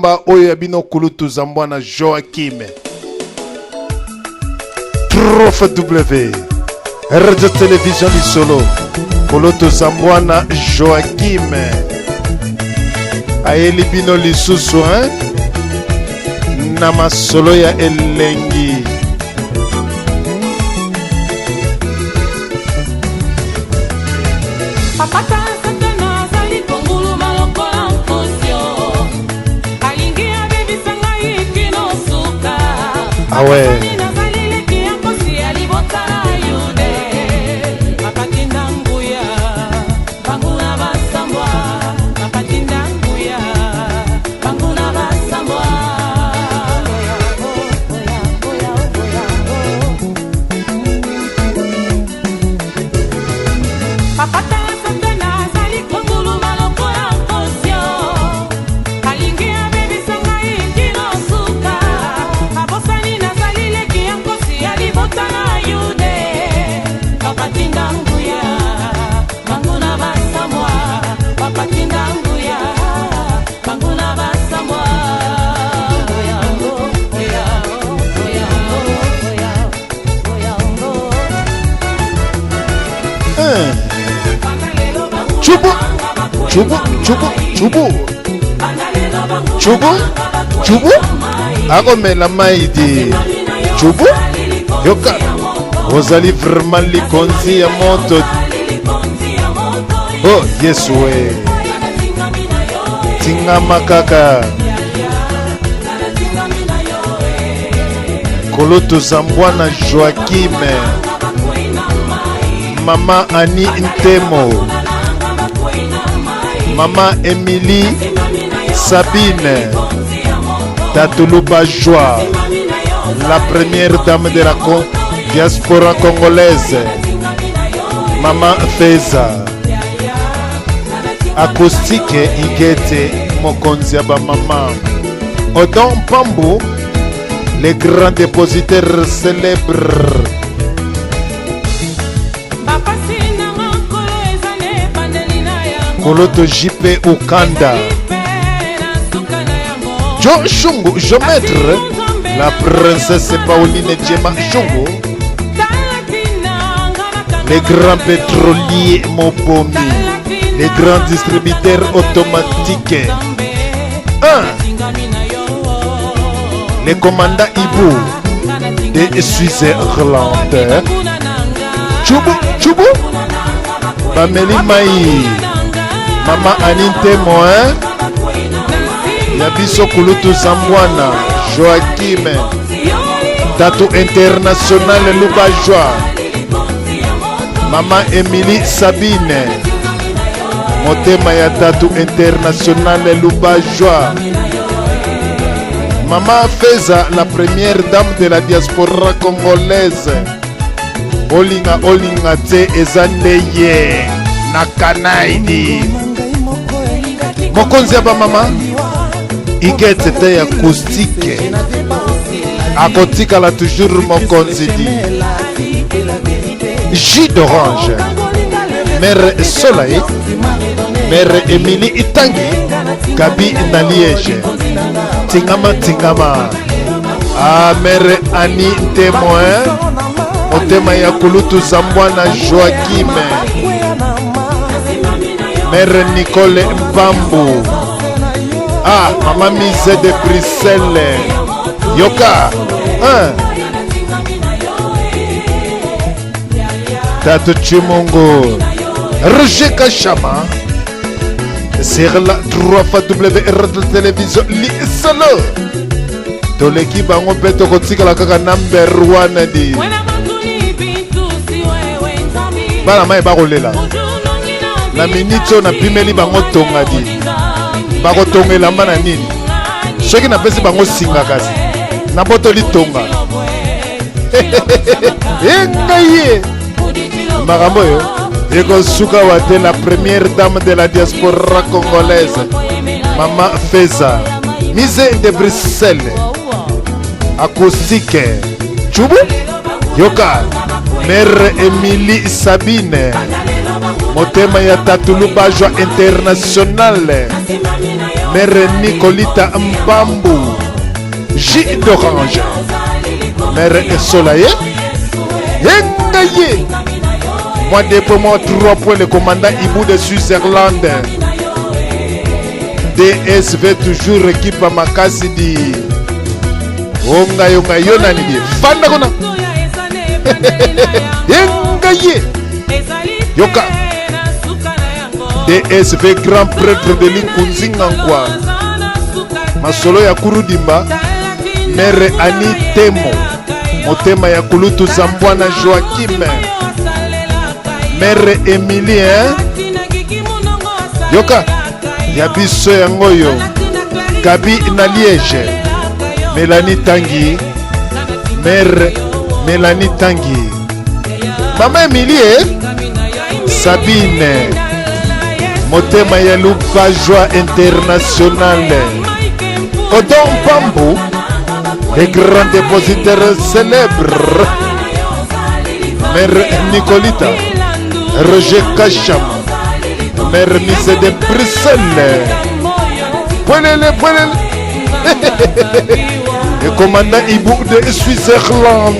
Ba oyo ya bino kulutu Zambwana Joachim. Trofe W. Radio Television Lisolo. Kulutu Zambwana Joachim. Ayeli bino lisusu hein? Na masolo ya elengi. Papa Satana azali konguluma lokola nkosi alingi abebisa ngai kino suka. Ah ouais. Abosani nazali leki ya nkosi ya libota na Yude. Bapatinda nguya, banguna basambwa. Bapatinda nguya, banguna basambwa. Oya, oya, oya, oya. Papa Satana azali konguluma lokola nkosi alingi abebisa ngai kino suka. Abosani nazali leki ya nkosi ya libota na Yude. Bapatinda nguya, banguna basambwa. Bapatinda nguya, banguna basambwa. Oya, oya, oya, oya, oya, oya. Chubu, chubu, chubu, chubu. Chubu, chubu. Akomela mai di. Chubu, yoka. Ozali vraiment likonzi ya moto. Oh, Yesu we. Tingama kaka. Koloto Zambwana Joachim. Mama Annie Ntemo. Mama Emily Sabine. Tatuluba Joie. La première dame de la diaspora congolaise. Mama Feza. Acoustique Igete Mokonzi ya ba mama. Odon Pambu, les grands dépositaires célèbres. Koloto JP Okanda. Joe Shungu, géomètre. La princesse Pauline Djema Shungu. Les grands pétroliers Mobomi. Les grands distributeurs automatiques. 1. Les commandants Ibu de Switzerland. Chubu, Chubu. Bameli Mai. Mama Anine Témoin. Ya biso kulutu Zambwana Joachim. Tatu International Lubajwa. Mama Emily Sabine. Motema ya Tatu International Lubajwa. Mama Feza, la première dame de la diaspora congolaise. Olinga olinga te eza nde ye na Kanaidi. Mokonzi ya bamama Igete te ya acoustique akotikala toujours mokonzi di jus d'orange. Mère Soleil, Mère Émilie Itangi, Gabi na Liège. Tingama tingama. Ah Mère Annie Témoin, motema ya kulutu Zambwana Joachim. Mère Nicole Mpambu. Ah, Maman Mise de Bruxelles. Yoka. Hein? Tatu Chimungu. Roger Kachama. Sur la 3 fois WR de télévision Lisolo. Toleki bango mpe tokotikala kaka number 1 di. Bana mai bakolela. Na miniti oyo napimeli bango tonga di. Bakotonga elamba na nini? Soki napesi bango singa kasi nabotoli tonga. Engai ye makambo oyo ekosuka wa te. La première dame de la diaspora congolaise, Mama Feza Mise de Bruxelles, acoustique Chubu Yoka, Mère Emily Sabine, motema ya Tatulu Bajwa International. Mère Nicolita Mpambu J d'orange Mère Esolaye Engaye Moi deux moi trois points le commandant Ibou de Switzerland DSV toujours équipe à makasi di onga yo nga yo nani di fanda kuna engaye yoka DSV grand prêtre de Linkunzingankwa masolo ya kurudimba mere Ani Temo motema ya kulutu Zambwana Joaquim mere Emilie hein? Yoka ya biso yango oyo Gabi na Liège Mélanie Tangi mere Mélanie Tangi Mama Emilie Sabine motema ya Lupa Joie Internationale Odon Pambu le grand dépositaire célèbre Mère Nicolita Roger Kacham Mère Mise de Bruxelles Poelele Poelele Le commandant Ibou de Switzerland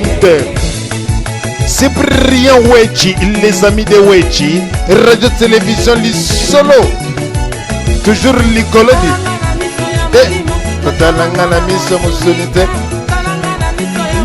Cyprien Wechi, les amis de Wechi, Radio Télévision Lisolo, toujours likolo di. Eh, kotalanga na miso mosuni te.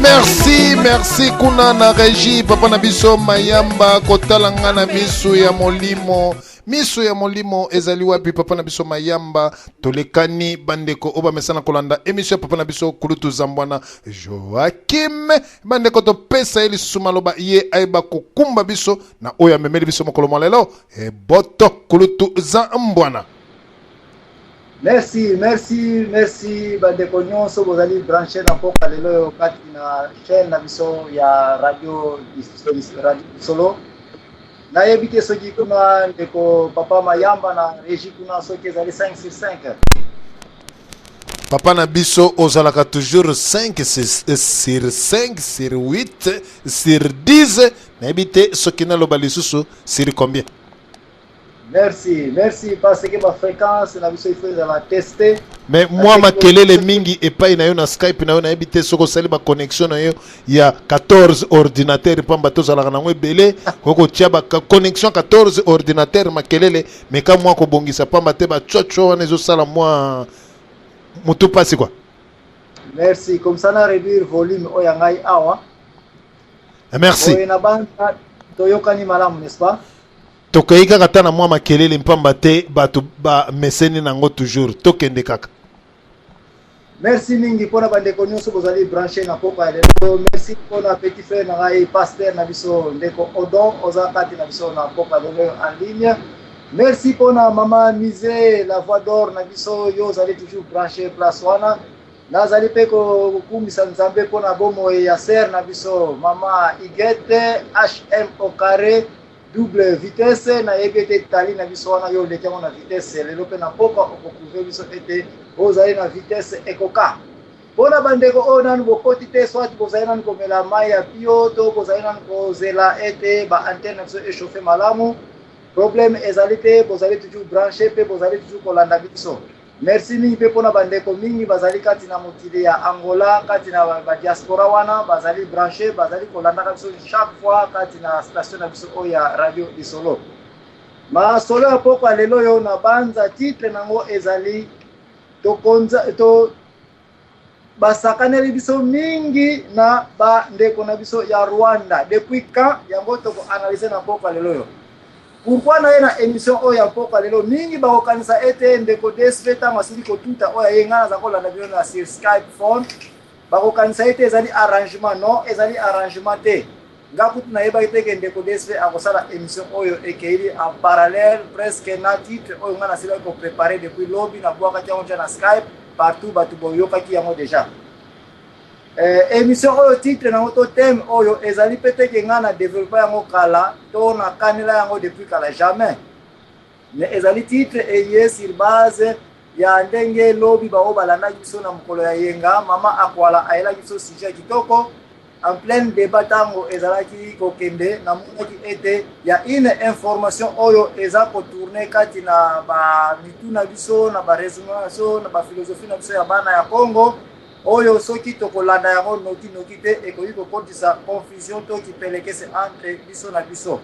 Merci, merci kuna na régie papa na biso Mayamba kotalanga na miso ya molimo. Miso ya molimo ezali wapi papa na biso Mayamba? Tolekani bandeko oyo bamesana kolanda emission ya papa na biso kulutu Zambwana Joakim. Bandeko topesa ye lisusu maloba ye ayeba kokumba biso na oyo amemeli biso mokolo mwa lelo. Eboto kulutu Zambwana. Merci, merci, merci bandeko nyonso bozali branche na mpoka lelo oyo kati na chaîne na biso ya radio radio solo. Nayebi te soki kuna ndeko papa Mayamba na régie kuna soki ezali 5 sur 5. Papa na biso ozalaka toujours 5 sur 5 sur 8 sur 10 nayebi te soki naloba lisusu sur combien. Merci, merci parce que ma fréquence na biso il faut ezala tester. Mais moi makelele mingi epai na yo na Skype na yo nayebi te soki osali ba connexion na yo ya 14 ordinateur pamba tozalaka nango ebele okoki kotia ba connexion 14 ordinateur makelele meka mwa kobongisa pamba te ba tshotshot wana ezosala mwa mutu pasi quoi. Merci, comme ça na réduire volume oyo ya ngai awa. Merci. Oyo na banza toyokani malamu n'est-ce pas? Tokei kaka ata na mwa makelele mpamba te bato bameseni nango toujours tokende kaka. Merci mingi pona bandeko nyonso bozali branche na pokwa ya lelo. Merci pona petit frère na ngai pasteur na biso ndeko Odon oza kati na biso na pokwa ya lelo en ligne. Merci pona mama Mise la voix d'or na biso yo ozali toujours branche place wana. Nazali pe kokumisa Nzambe pona bomoi ya sœur na biso mama Huguette HM au carré double vitesse. Nayebi ete tali na biso wana yo oleki yango na vitesse lelo mpe na mpoka okoprouve biso ete ozali na vitesse ekoka. Mpona bandeko oyo nanu bokoti te, soit bozali nanu komela mai ya pio to bozali nanu kozela ete ba antenne na biso echauffe malamu, problème ezali te, bozali toujours branché mpe bozali toujours kolanda biso. Merci mingi mpe mpona bandeko mingi bazali kati na mokili ya Angola, kati na ba diaspora wana bazali branché, bazali kolandaka biso chaque fois kati na station na biso oyo ya radio Lisolo. Masolo ya pokwa lelo oyo na banza titre nango ezali tokonza to basakaneli biso mingi na bandeko na biso ya Rwanda depuis quand, yango toko analyser na pokwa lelo oyo. Pourquoi naye na emission oyo ya pokwa lelo mingi bakokanisa ete ndeko DSV ntango asili kotuta oyo aye ngai naza kolanda bino na sur Skype phone, bakokanisa ete ezali arrangement. Non, ezali arrangement te. Nga kutu nayebaki te ke ndeko DSV akosala emission oyo ekeili en parallèle presque na titre oyo nga nasilaki ko préparer depuis lobi, nabwakaki yango deja na Skype partout, bato boyokaki yango deja. Émission oyo titre nango to thème oyo ezali pe te ke nga na développer yango kala to nakanela yango depuis kala, jamais. Mais ezali titre eye sur base ya ndenge lobi baoyo balandaki biso na mokolo ya yenga, mama Akwala ayelaki biso sujet ya kitoko. En plein débat ntango ezalaki kokende, namonaki ete ya une information oyo eza kotourner kati na bamitu na biso, na baraisonnement na biso, na baphilosophie na biso ya bana ya Congo, oyo soki tokolanda yango noki noki te, ekoki kokotisa confusion to kipelekese entre biso na biso.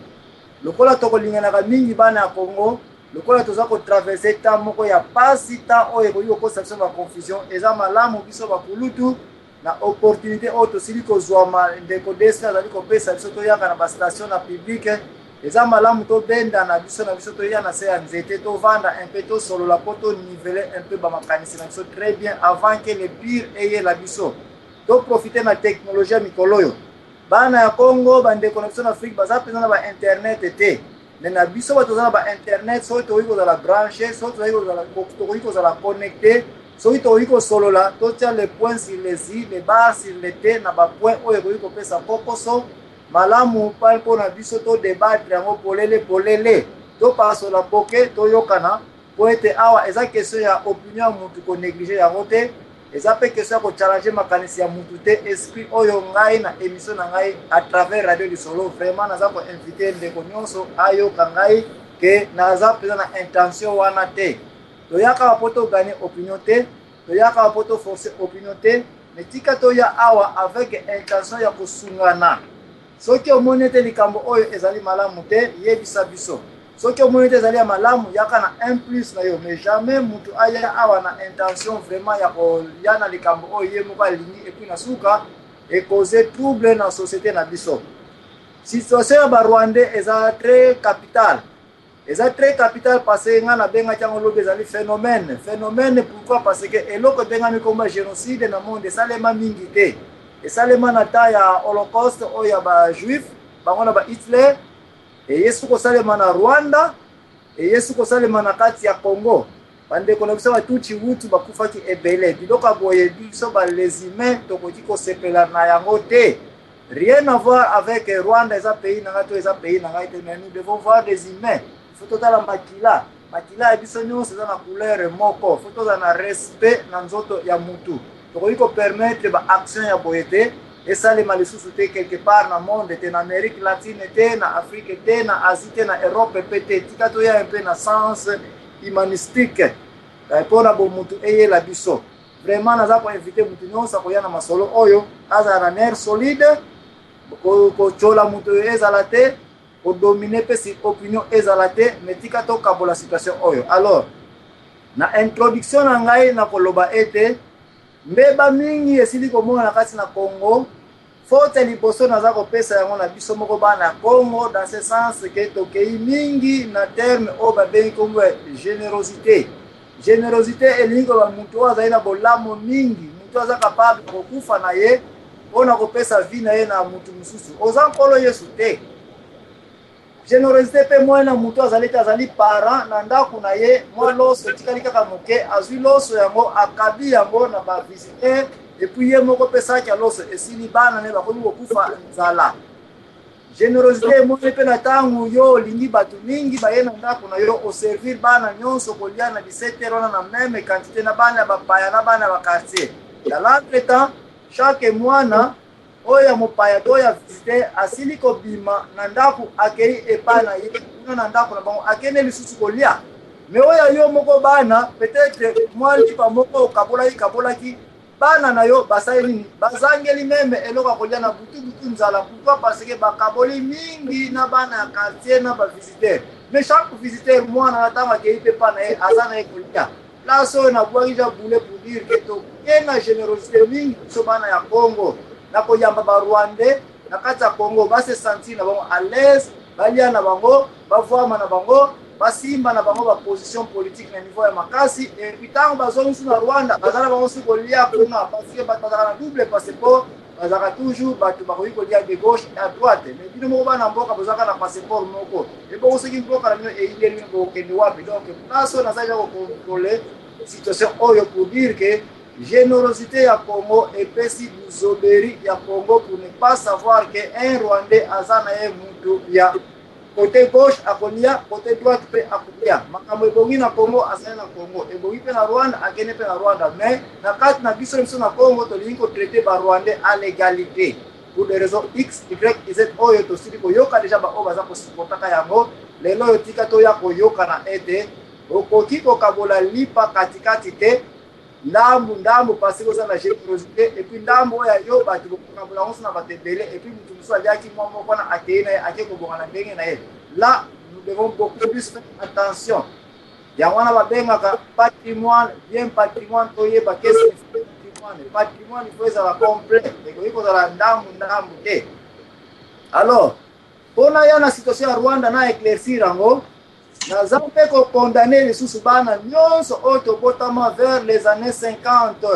Lokola tokolinganaka mingi bana ya Congo, lokola toza kotraverser temps moko ya pasi, temps oyo ekoki kokotisa biso baconfusion, eza malamu biso bakulutu, na opportunité oyo tosili kozwama, ndeko Desi azali kopesa biso, toyaka na bastation na publique. Eza malamu tobenda na biso na biso, toya na se ya nzete, tovanda un peu, tosolola mpo toniveler un peu bamakanisi na biso très bien avant que le pire eyela biso. Toprofiter na technologie ya mikolo oyo. Bana ya Congo, bandeko na biso na Afrique baza mpenza na bainternet te, mais na biso bato toza na bainternet, soki tokoki kozala branché, soki tokoki kozala connecté, soki tokoki kosolola, totia le point sur les i, les barres sur les t na bapoint oyo ekoki kopesa kokoso malamu mpona biso. Todébattre yango polele polele, topasola poke, toyokana, po ete awa eza question ya opinion ya mutu, konégliger yango te. Eza mpe question ya kochallenger makanisi ya mutu te. Esprit oyo ngai na émission na ngai à travers Radio Lisolo, vraiment naza koinviter ndeko nyonso ayoka ngai ke naza mpenza na intention wana te. Toyaka mpo togagner opinion te, toyaka mpo toforcer opinion te, mais tika toya awa avec intention ya kosungana. Soki omoni ete likambo oyo ezali malamu te, yebisa biso. Soki omoni ete ezali ya malamu, yaka na un plus na yo. Mais jamais mutu aya awa na intention vraiment ya koya na likambo oyo ye moko alingi, et puis na suka ecauser trouble na société na biso. Situation ya Barwandais eza très capital, eza très capital, parce que ngai nabengaki yango lobi, ezali phénomène. Phénomène pourquoi? Parce que eloko ebengami komba génocide na monde esalema mingi te. Esalema na ta ya Holocauste oyo ya Bajuif, bango na Bahitler. Eyesi kosalema na Rwanda, eyesi kosalema na kati ya Congo. Bandeko na biso Batutsi, Hutu bakufaki ebele. Biloko ya boye, biso bales humains tokoki kosepela na yango te. Rien à voir avec Rwanda, eza pays na ngai to eza pays na ngai te, mais nous devons voir des humains. Faut totala makila. Makila ya biso nyonso eza na couleur moko. Faut tozala na respect na nzoto ya mutu. Tokoki kopermettre baaction ya boye te esalema lisusu te quelque part na monde te, na Amérique latine te, na Afrique te, na Asie te, na Europe mpe te. Tika toya mpe na sens humanistique mpona bomutu eyela biso. Vraiment naza koinviter mutu nyonso akoya na masolo oyo azala na nerf solide. Kotyola mutu oyo ezala te, kodominer mpe si opinion ezala te, mais tika tokabola situation oyo. Alors, na introduction na ngai, nakoloba ete mbeba mingi esili komona na kati na Congo. Faute ya liboso naza kopesa yango na biso moko bana ya Congo, dans ce sens ke tokei mingi na terme oyo babengi kombo ya générosité. Générosité elingi koloba motu oyo azali na bolamu mingi, motu aza capable kokufa na ye mpona kopesa vie na ye na motu mosusu. Oza Nkolo Yesu te. Générosité mpe mwana motu azali te, azali parent na ndako na ye, mwa loso etikali kaka moke, azwi loso yango, akabi yango na bavisiteur, et puis ye moko mpe saki ya loso esili, bana ne bakomi kokufa nzala. Générosité emoni mpe na ntango yo olingi bato mingi baye na ndako na yo, oservir bana nyonso kolia na 17 heure wana na même quantité, na bana ya bapaya, na bana ya baquartier. Dans l'entretemps, chaque mwana oyo ya mopaya to oyo ya visiteur asili kobima na ndako, akei epai na ye kuna na ndako na bango, akende lisusu kolia. Mais oyo yo moko bana, peut-être mwa lipa moko okabolaki kabolaki, bana na yo basali nini? Bazangeli même eloko ya kolia na butu butu, nzala. Pourquoi? Parce que bakaboli mingi na bana ya quartier, na bavisiteur. Mais chaque visiteur, mwana na ntango akei mpe pa na ye, aza na ye kolia. Place oyo nabwaki ja boulet pour dire ke toke na générosité mingi, biso bana ya Congo, na koyamba Barwandais na kati ya Congo, base sentir na bango à l'aise, balia na bango, bavwama na bango, basimba na bango baposition politique na niveau ya makasi. Et puis ntango bazongisi na Rwanda, baza na bango si kolia kuna, parce que bato bazalaka na double passeport, bazalaka toujours bato bakoki kolia de gauche à droite. Mais bino moko bana mboka bozalaka na passeport moko, ebongo soki mboka na bino eyindeli bino, bokokende wapi? Donc place oyo naza ja kocontrôler situation oyo pour dire que générosité ya Congo epesi buzoberi ya Congo, pour ne pas savoir que un Rwandais aza na ye mutu ya côté gauche akolia, côté droite mpe akolia. Makambo ebongi na Congo, azali na Congo, ebongi mpe na Rwanda, akende mpe na Rwanda. Mais na kati na biso, biso na Congo, tolingi kotraiter Barwandais à l'égalité. Pour des raisons X, Y, Z oyo tosili koyoka deja baoyo baza kosupportaka yango lelo oyo. Tika toya koyokana ete okoki kokabola lipa katikati te, ndambu ndambu, parce que oza na générosité, et puis ndambu oyo ya yo, bato bokokabola yango so na bato ebele, et puis moto mosusu aliaki mwa moko wana, akei na ye, ake kobonga na ndenge na ye. Là, nous devons beaucoup plus faire attention. Yango wana babengaka patrimoine, bien patrimoine. Toyeba qu'est-ce que patrimoine. Patrimoine, il faut ezala complet, ekoki kozala ndambu ndambu te. Alors, mpona ya na situation ya Rwanda, na éclaircir yango, naza mpe kocondamner lisusu bana nyonso oyo tobotama vers les années 50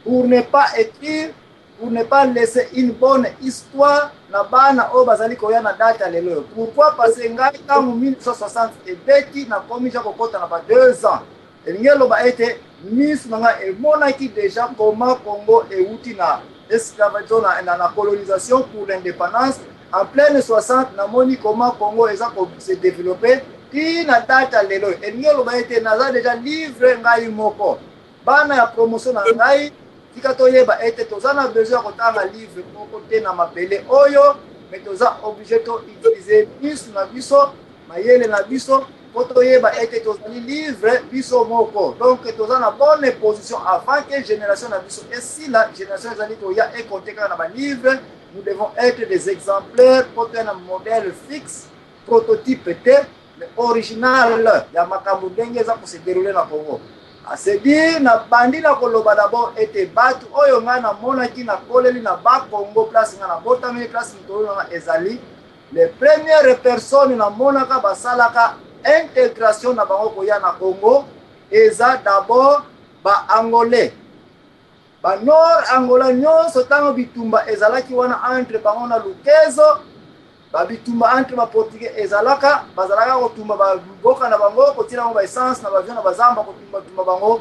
pour ne pas écrire, pour ne pas laisser une bonne histoire na bana oyo bazali koya na date ya lelo oyo. Pourquoi? Parce que ngai, ntango 1960 ebeti, nakomi ja kokɔta na ba 2 ans. Elingi eloba ete miso na ngai emonaki déjà comment Congo euti na esclavage, na colonisation pour l'indépendance. En pleine 60, namoni comment Congo eza se développer ti na date ya lelo. Elingi eloba ete naza déjà livre ngai moko. Bana ya promotion na ngai, tika toyeba ete toza na besoin ya kotanga livre moko te na mabele oyo, mais toza obligé to utiliser miso na biso, mayele na biso, mpo toyeba ete tozali livre biso moko. Donc toza na bonne position avant que génération na biso esila, génération ezali koya ekonte kaka na balivre. Nous devons être des exemplaires mpo toya na modèle fixe, prototype te, mais original ya makambo ndenge eza kose dérouler na Congo. C'est-à-dire, na bandi na koloba d'abord ete bato oyo ngai namonaki, nakoleli na Bakongo, place ngai nabotami, place motolo nanga ezali, les premières personnes namonaka basalaka intégration na bango koya na Congo eza d'abord Baangolais, Banord Angola nyonso. Ntango bitumba ezalaki wana entre bango na Lukezo, babitumba entre Baportugais ezalaka, bazalaka kotumba bamboka na bango, kotia bango baessence na baavion na bazamba, kotumbatumba bango.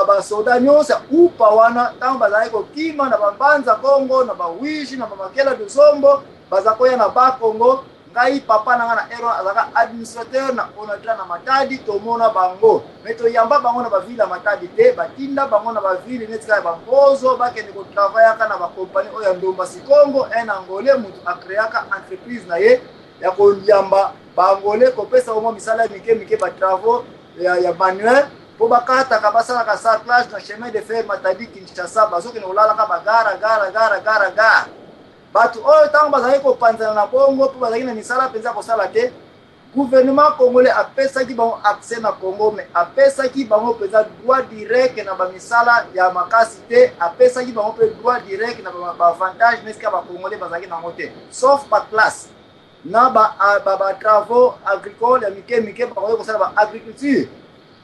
Basoda nyonso ya upa wana, ntango bazalaki kokima na Bambanza Kongo, na Bawiji, na Bamakela de Zombo, baza koya na Bakongo. Ngai, papa na nga na ero azalaka administrateur na Onatra na Matadi. Tomona bango, mais toyamba bango na bavile ya Matadi te. Batinda bango na bavile neti kaka ya Bambozo, bakende kotravaillaka na bakompani oyo ya Ndomba Sikongo. Un Angolais moto acréaka entreprise na ye ya koyamba Baangolais, kopesa bango misala ya mike mike, batravaux ya manuel, mpo bakataka, basalaka sarclage na chemin de fer Matadi Kinshasa. Bazokende kolalaka bagara gara gara gara gara. Bato oyo, ntango bazalaki kopanzana na bongo, mpo bazalaki na misala mpenza kosala te, gouvernement congolais apesaki bango accès na Congo, mais apesaki bango mpenza droit direct na bamisala ya makasi te. Apesaki bango mpe droit direct na baavantage ba nesika Bacongolais bazalaki nango te, sauf baclasse na batravaux ba, ba agricole ya mike mike, bakoki kosala baagriculture.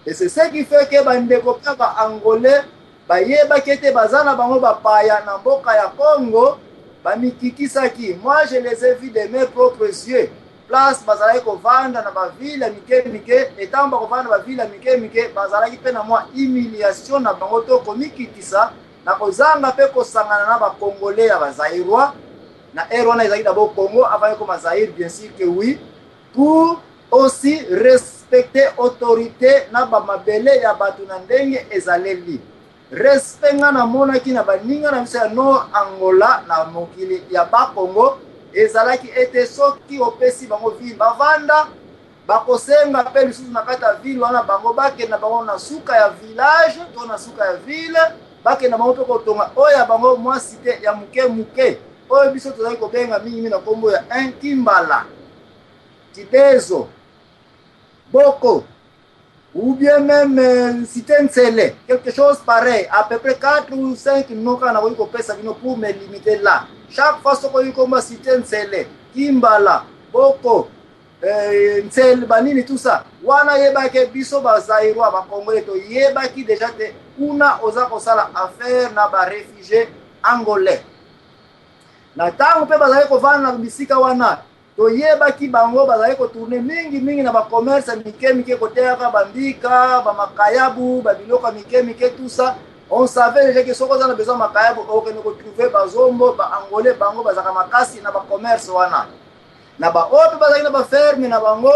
Et c'est ce qui fait que bandeko mpe Baangolais bayebaki ete baza na bango bapaya na mboka ya Congo, bamikikisaki. Moi, je les ai vus de mes propres yeux, place bazalaki kovanda na bavile ya mike mike. Etango bakovanda na bavile ya mike mike, bazalaki mpe na mwa humiliation na bango to komikitisa na kozanga mpe kosangana na Bacongolais ya Bazaïrois. Na ere wana ezalaki d'abord Congo avant ekoma Zaïre, bien sûr que oui, pour aussi respecter autorité na bamabele ya bato na ndenge ezaleli. Respect nga namonaki na baninga na biso ya Nord Angola na mokili ya Bakongo ezalaki ete soki opesi bango ville bavanda, bakosenga mpe lisusu na kati ya ville wana, bango bakenda bango na suka ya village to na suka ya ville, bakenda bango mpe kotonga oyo ya bango mwa cité ya moke moke, oyo biso tozali kobenga mingimingi na nkombo ya Nkimbala, Tidezo, Boko ou bien même cité Nsele, quelque chose pareil, à peu près 4 ou 5 noms kaka nakoki kopesa bino pour me limiter là. Chaque fois soki oyi komba cité Nsele, Kimbala, Boko, Nsele, banini, tout ça wana, yebaki biso Bazaïrois, Bacongolais, toyebaki déjà te kuna oza kosala affaire na baréfugié angolais. Na ntango mpe bazalaki kovanda na bisika wana, toyebaki bango bazalaki kotourner mingimingi na bacommerce ya mike mike, koteyaka bambika, bamakayabu, babiloko ya mike mike, tout ça. On savait déjà que soki oza na besoin makayabu, okende kotrouver Bazombo, Baangolais. Bango bazalaka makasi na bacommerce wana. Na baoyo mpe bazalaki na baferme na bango,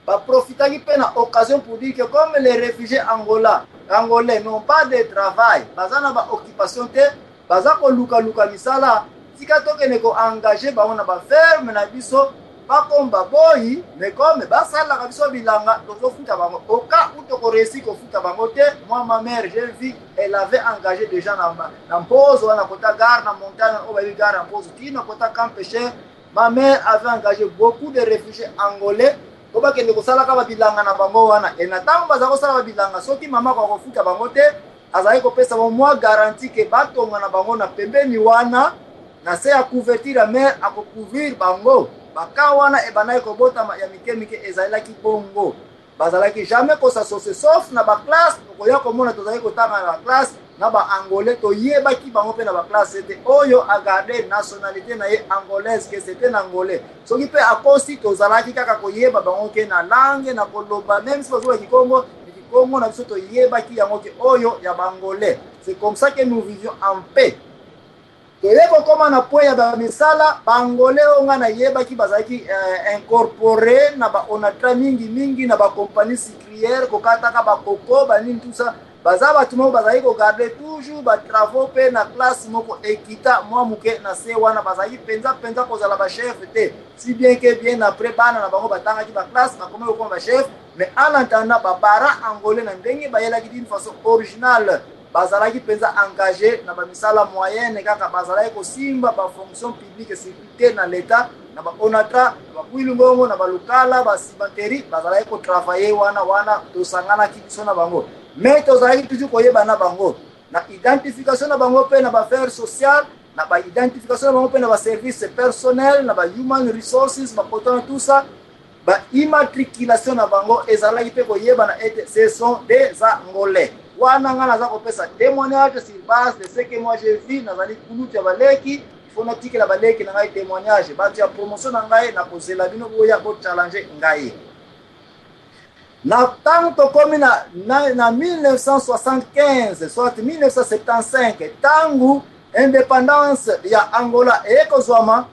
baprofitaki mpe na occasion pour dire que comme les réfugiés angola angolais n'ont pas de travail, baza na baoccupation te, baza kolukaluka misala. Tika tokende ko engager bango na ba ferme na biso, bakoma baboyi, mais comme basalaka biso bilanga, tozofuta bango. Au cas où toko réussir kofuta bango te, moi, ma mère, j'ai vu, elle avait engagé des gens na Mpozo wana, kota gare na montagne oyo bayebi gare ya Mpozo tina kota camp pêcheur. Ma mère avait engagé beaucoup de réfugiés angolais po bakende kosalaka babilanga na bango wana. E na ntango baza kosala babilanga, soki mama akoka kofuta bango te, azalaki kopesa bango mwa garantie ke batonga na bango na pembeni wana, na se ya couverture ya mare akocouvrir bango. Baka wana ebandaki kobotama ya mike mike, ezalelaki bongo. Bazalaki jamais kos'associer, sauf na baclasse. Okoya komona tozalaki kotanga na baclasse na baangolais, toyebaki bango mpe na baclasse ete oyo agarde nationalité na ye angolaise, ke c'était na angolais. Soki mpe akosi, tozalaki kaka koyeba bango ke na langue na koloba, même si bazoba kikongo, kikongo na biso, toyebaki yango ke oyo ya baangolais. C'est comme ça que nous vivions en paix. Toye kokóma na point ya bamisala. Baangolais oyo ngai nayebaki bazalaki incorporé na baonatra mingi mingi, na bacompagnie sucrière, kokataka bakoko, banini, tout ça. Baza bato moko bazalaki kogarde toujours batravaux mpe na classe moko ekita mwa moke na se wana. Bazalaki mpenza mpenza kozala bachef te, si bien que bien après bana na bango batangaki baclasse, bakomaki kokoma bachef. Mais en attendant, baparent angolais, na ndenge bayelaki d'une façon originale, bazalaki mpenza engagé na bamisala moyenne kaka. Bazalaki kosimba bafonction publique, surtout te na l'état, na baonatra, na bakwilu ngongo, na balukala, bacimenterie, bazalaki kotravaille wana. Wana tosanganaki biso na bango, mais tozalaki toujours koyeba na bango na identification na bango mpe na baaffaire sociale, na baidentification na bango mpe na baservice personnel, na bahuman resources, bakotana, tout ça. Baimmatriculation na bango ezalaki mpe koyebana ete ce sont des Angolais. Wana ngai naza kopesa témoignage sur base de ce que moi j'ai vu. Nazali kulutu ya baleki, il faut natikela baleki na ngai témoignage. Bato ya promotion na ngai, nakozela bino boya bochallenge ngai. Na ntango tokomi na 1975, soit 1975, ntango indépendance ya Angola eyekozwama,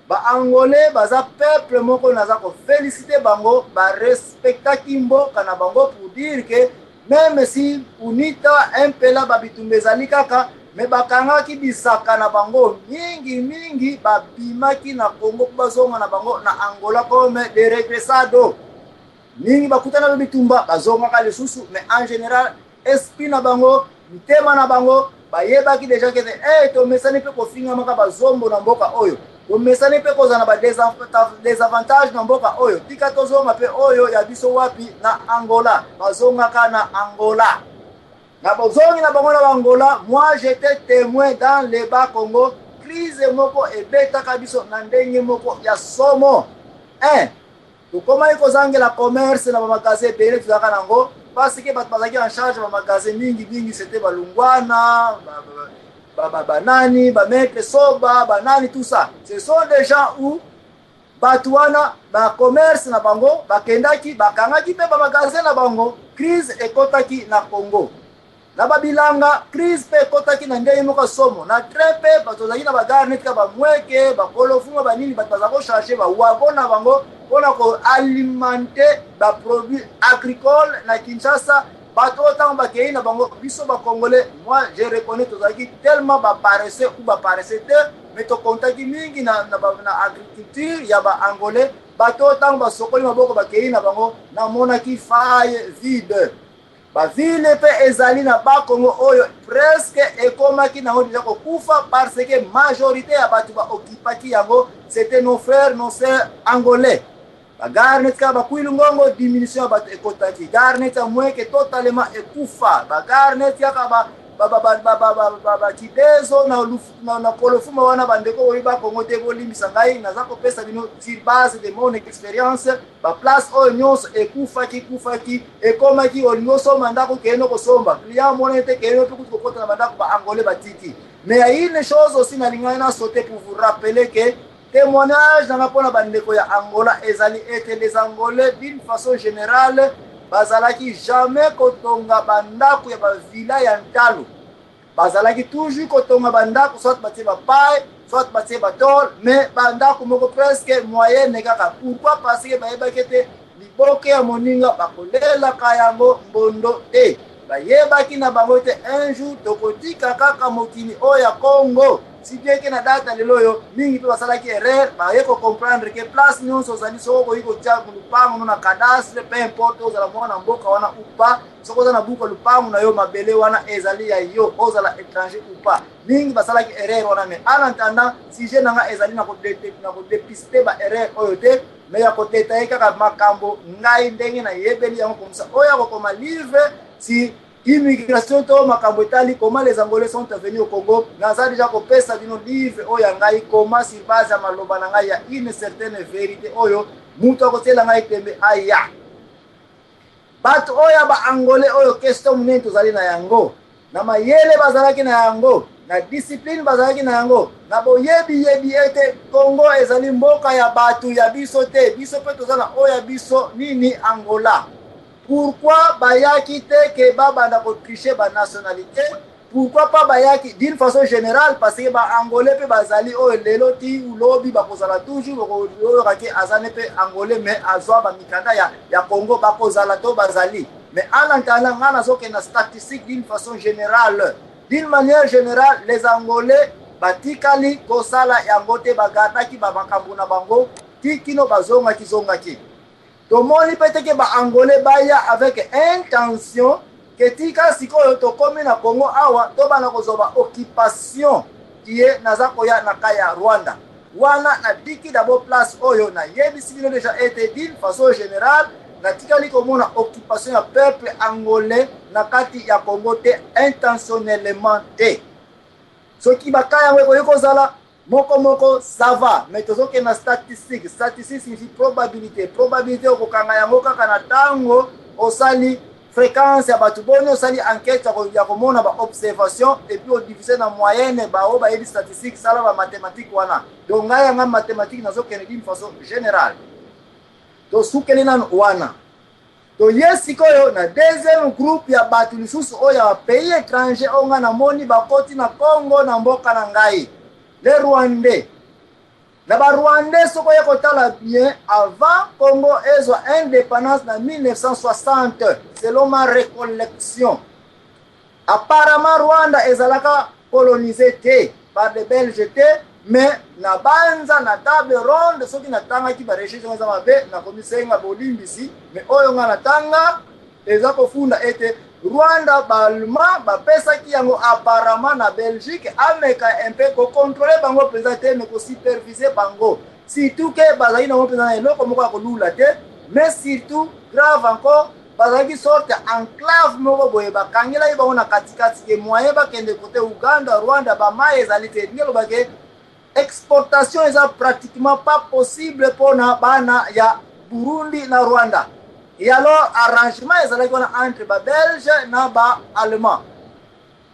baangolais baza peuple moko naza kofélicité bango. Barespectaki mboka na bango, pour dire que même si UNITA, MPLA, babitumba ezali kaka, me bakangaki bisaka na bango mingi mingi, babimaki na Congo mpo bazonga na bango na Angola comme de regressado. Mingi bakutana na bitumba, bazongaka lisusu. Mais en général, esprit na bango, mitema na bango, bayebaki déjà kete hey, tomesani mpe kofingamaka bazombo na mboka oyo, tomesani mpe kozala na badesavantage na mboka oyo, tika tozonga mpe oyo ya biso wapi? Na Angola. Bazongaka na Angola. Na bozongi na bango na bangola, moi j'étais témoin dans le bas Congo, crise moko ebetaka biso na ndenge moko ya somo. 1, tokomaki kozangela commerce na bamagasin ebele tozalaka nango, parce que bato bazalaki en charge ya bamagasin mingi mingi, c'était balungwana, banani, bamaître soba, banani, tout ça. Ce sont des gens où bato wana bacommerce na bango bakendaki, bakangaki mpe bamagasin na bango. Crise ekɔtaki na Congo na babilanga, crise mpe ekɔtaki na ndenge moko somo. Na train mpe bato ozalaki na bagare neti ka bamweke, bakolofuma, banini, bato baza kocharge bawagon na bango mpona koalimenter baproduit agricole na Kinshasa. Bato oyo ntango bakei na bango, biso bacongolais, moi je reconnais, tozalaki tellement baparesseux ou baparesseux te, mais tokontaki mingi na agriculture ya baangolais. Bato oyo ntango basokoli maboko, bakei na bango, namonaki faille vide. Bavile mpe ezali na Bakongo oyo presque ekomaki nango deja kokufa, parce que majorité ya bato baokipaki yango, c'était nos frères, nos sœurs angolais. Bagare neti kaka bakwilu ngongo, diminution ya bato ekotaki. Gare neti ya Mweke, totalement ekufa. Bagare neti kaka bakidezo na Kolofuma wana. Bandeko oyo Bakongo te, bolimbisa ngai, naza kopesa bino sur base de mon expérience. Baplace oyo nyonso ekufaki kufaki, ekomaki olingi osomba ndako, kende kosomba, client monene te, kende mpe kutu kokota na bandako, baangolais batiki. Mais ya une chose aussi nalingaki na sauter pour vous rappeler que témoignage nanga mpona bandeko ya Angola ezali ete les Angolais d'une façon générale bazalaki jamais kotonga bandako ya bavilla ya ntalo. Bazalaki toujours kotonga bandako, soit batie bapaille, soit batie batole, mais bandako moko presque moyenne kaka. Pourquoi? Parce que bayebaki ete liboke ya moninga bakolelaka yango mbondo te. Bayebaki na bango ete un jour tokotika kaka mokili oyo ya Congo. Si bien ke na date ya lelo oyo, mingi mpe basalaki erreur, baye kocomprendre ke place nyonso ozali, soki okoki kotia lupango no na cadastre, peu importe ozala mwana mboka wana ou pas, soki oza na buku ya lupango na yo, mabele wana ezali ya yo, ozala étranger ou pas. Mingi basalaki erreur wana, mais en attendant, sujet na nga ezali na kodepiste ba erreur oyo te, mais ya kodetaye kaka makambo ngai ndenge nayebeli yango komisa oyo akokoma livre si immigration to makambo etali comment les Angolais sont venus au Congo. Naza déjà kopesa bino livre oyo ya ngai koma sur base ya maloba na ngai ya une certaine vérité oyo moto akotiela ngai tembe aya. Bato oyo ya baangolais oyo, question monene tozali na yango, na mayele bazalaki na yango, na discipline bazalaki na yango, na boyebi yebi ete Congo ezali mboka ya bato ya biso te, biso mpe toza na oyo ya biso nini, Angola. Pourquoi bayaki te ke babanda kotriche banationalité? Pourquoi pas bayaki d'une façon générale? Parce que baangolais mpe bazali oyo lelo ti lobi bakozala toujours, oyoka ke aza ne mpe angolais mais azwa bamikanda ya Congo, bakozala to bazali. Mais en attendant, ngai nazokende na statistique d'une façon générale. D'une manière générale, les Angolais batikali kosala yango te, bagardaki bamakambo na bango ti kino bazongaki zongaki. Tomoni mpe teke baangolais baya avec intention ke tika sikoyo tokomi na Congo awa, tobanda kozwa baoccupation ye. Naza koya na ka ya Rwanda wana, nabiki d'abord place oyo nayebisi bino déjà ete d'une façon générale, natikali komona occupation ya peuple angolais na kati ya Congo te, intentionnellement te. Soki baka yango ekoki kozala moko moko, ça va, mais tozokende na statistique. Statistique signifie probabilité. Probabilité okokanga yango kaka na ntango osali fréquence ya bato boni, osali enquête ya komona baobservation et puis odivise na moyenne. Bao bayebi statistique, sala bamathématique wana. Donc ngai yanga mathématique, nazokende d'une façon générale. Tosukeli nanu wana. Toye sikoyo na deuxième groupe ya bato lisusu oyo ya bapays étranger oyo ngai namoni bakoti na Congo, na mboka na ngai, les Rwandais. Na barwandais, soki oye kotala bien, avant Congo ezwa indépendance na 1960, selon ma récollection, apparemment Rwanda ezalaka colonisé te par des Belges te. Mais na banza na table ronde, soki natangaki barecherche ngo eza mabe, nakomisenga bolimbisi. Mais oyo nga natanga eza kofunda ete Rwanda, baallemand bapesaki yango apparemment na Belgique, ameka un peu kocontrôle bango mpenza te, mais kosupervise bango, surtout ke bazalaki nango mpenza na eloko moko ya kolula te. Mais surtout, grave encore, bazalaki sorte enclave moko boye, bakangelaki bango na katikati ke moyen bakende kote Uganda, Rwanda, bamai ezali te. Ndenge elobake exportation eza pratiquement pas possible mpona bana ya Burundi na Rwanda. Et alors arrangement ezalaki wana entre babelge na baallemand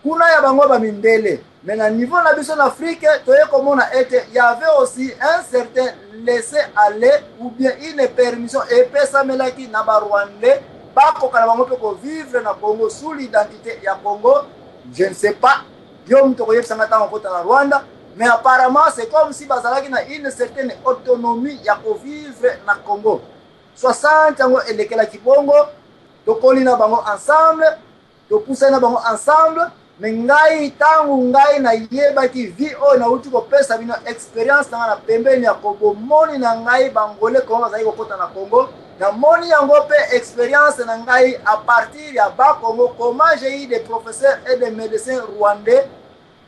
kuna ya bango bamindele. Mais na niveau na biso na Afrique, toye komona ete y avait aussi un certain laisser aller ou bien une permission epesamelaki na barwandais, bakoka na bango mpe kovivre na Congo sous l'identité ya Congo. Je ne sais pas, yo moto okoyebisanga ntango okota na Rwanda, mais apparemment c'est comme si bazalaki na une certaine autonomie ya kovivre na Congo. 60 yango elekelaki bongo, tokoli na bango ensemble, topusani na bango ensemble. Mais ngai, ntango ngai nayebaki vie oyo nauti kopesa bino, expérience na ngai na pembeni ya bomoni na ngai bangole kongo bazalaki kokɔta na Congo, namoni yango mpe expérience na ngai à partir ya Bakongo, comment j'ai eu des professeurs et des médecins rwandais.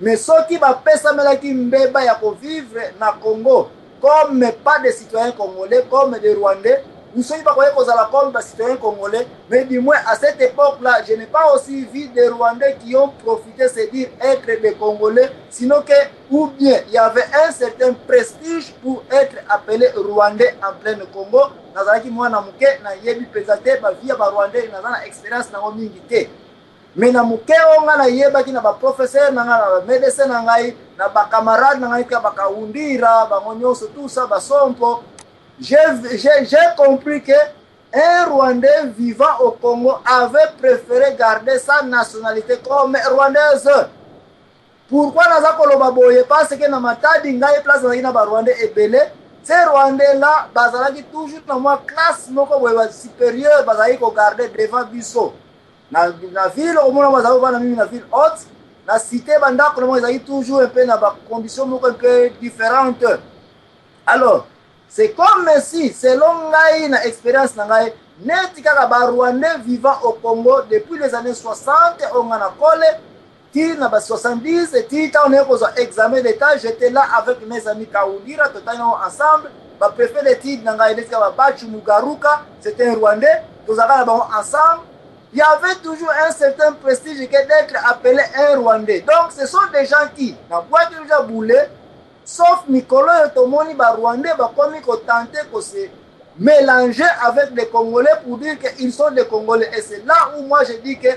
Mais soki bapesamelaki mbeba ya kovivre na Congo comme pas des citoyens congolais, comme des Rwandais, ou soki bakoki kozala comme bacitoyens congolais, mais du moins à cette époque là je n'ai pas aussi vu des Rwandais qui ont profité se dire être des Congolais, sinon que ou bien il y avait un certain prestige pour être appelé Rwandais en pleine Congo. Nazalaki mwana moke, nayebi mpenza te bavie ya barwandais, naza na expérience nango mingi te. Mais na moke oyo ngai nayebaki na baprofesseur na ngai, na bamédecin na ngai, na bacamarade na ngai ka bakawundira bango nyonso, tout ça, basompo, j'ai compris que un Rwandais vivant au Congo avait préféré garder sa nationalité comme rwandaise. Pourquoi naza koloba boye? Parce que na Matadi, ngai place nazalaki na barwandais ebele. Ces Rwandais là bazalaki toujours na mwa classe moko boye basupérieur, bazalaki kogarde devant biso na ville. Omona bazali kovanda mingi na ville haute. Na cité, bandako na bango ezalaki toujours un peu na bacondition moko un peu différente. Alors c'est comme si, selon ngai na expérience na ngai, neti kaka Barwandais vivant au Congo depuis les années 60, oyo ngai na kole ti na ba 70, ti ntango naye kozwa examen d'État, j'étais là avec mes amis Kaundira, totangi yango ensemble. Bapréfet d'étude na ngai neti kaka Babachu Mugaruka, c'était un Rwandais, tozalaka na bango ensemble. Il y avait toujours un certain prestige que d'être appelé un Rwandais. Donc ce sont des gens qui nabwaki déjà boule, sauf mikolo oyo tomoni Barwandais bakomi kotenter kose mélanger avec les Congolais pour dire qu'ils sont des Congolais. Et c'est là où moi je dis que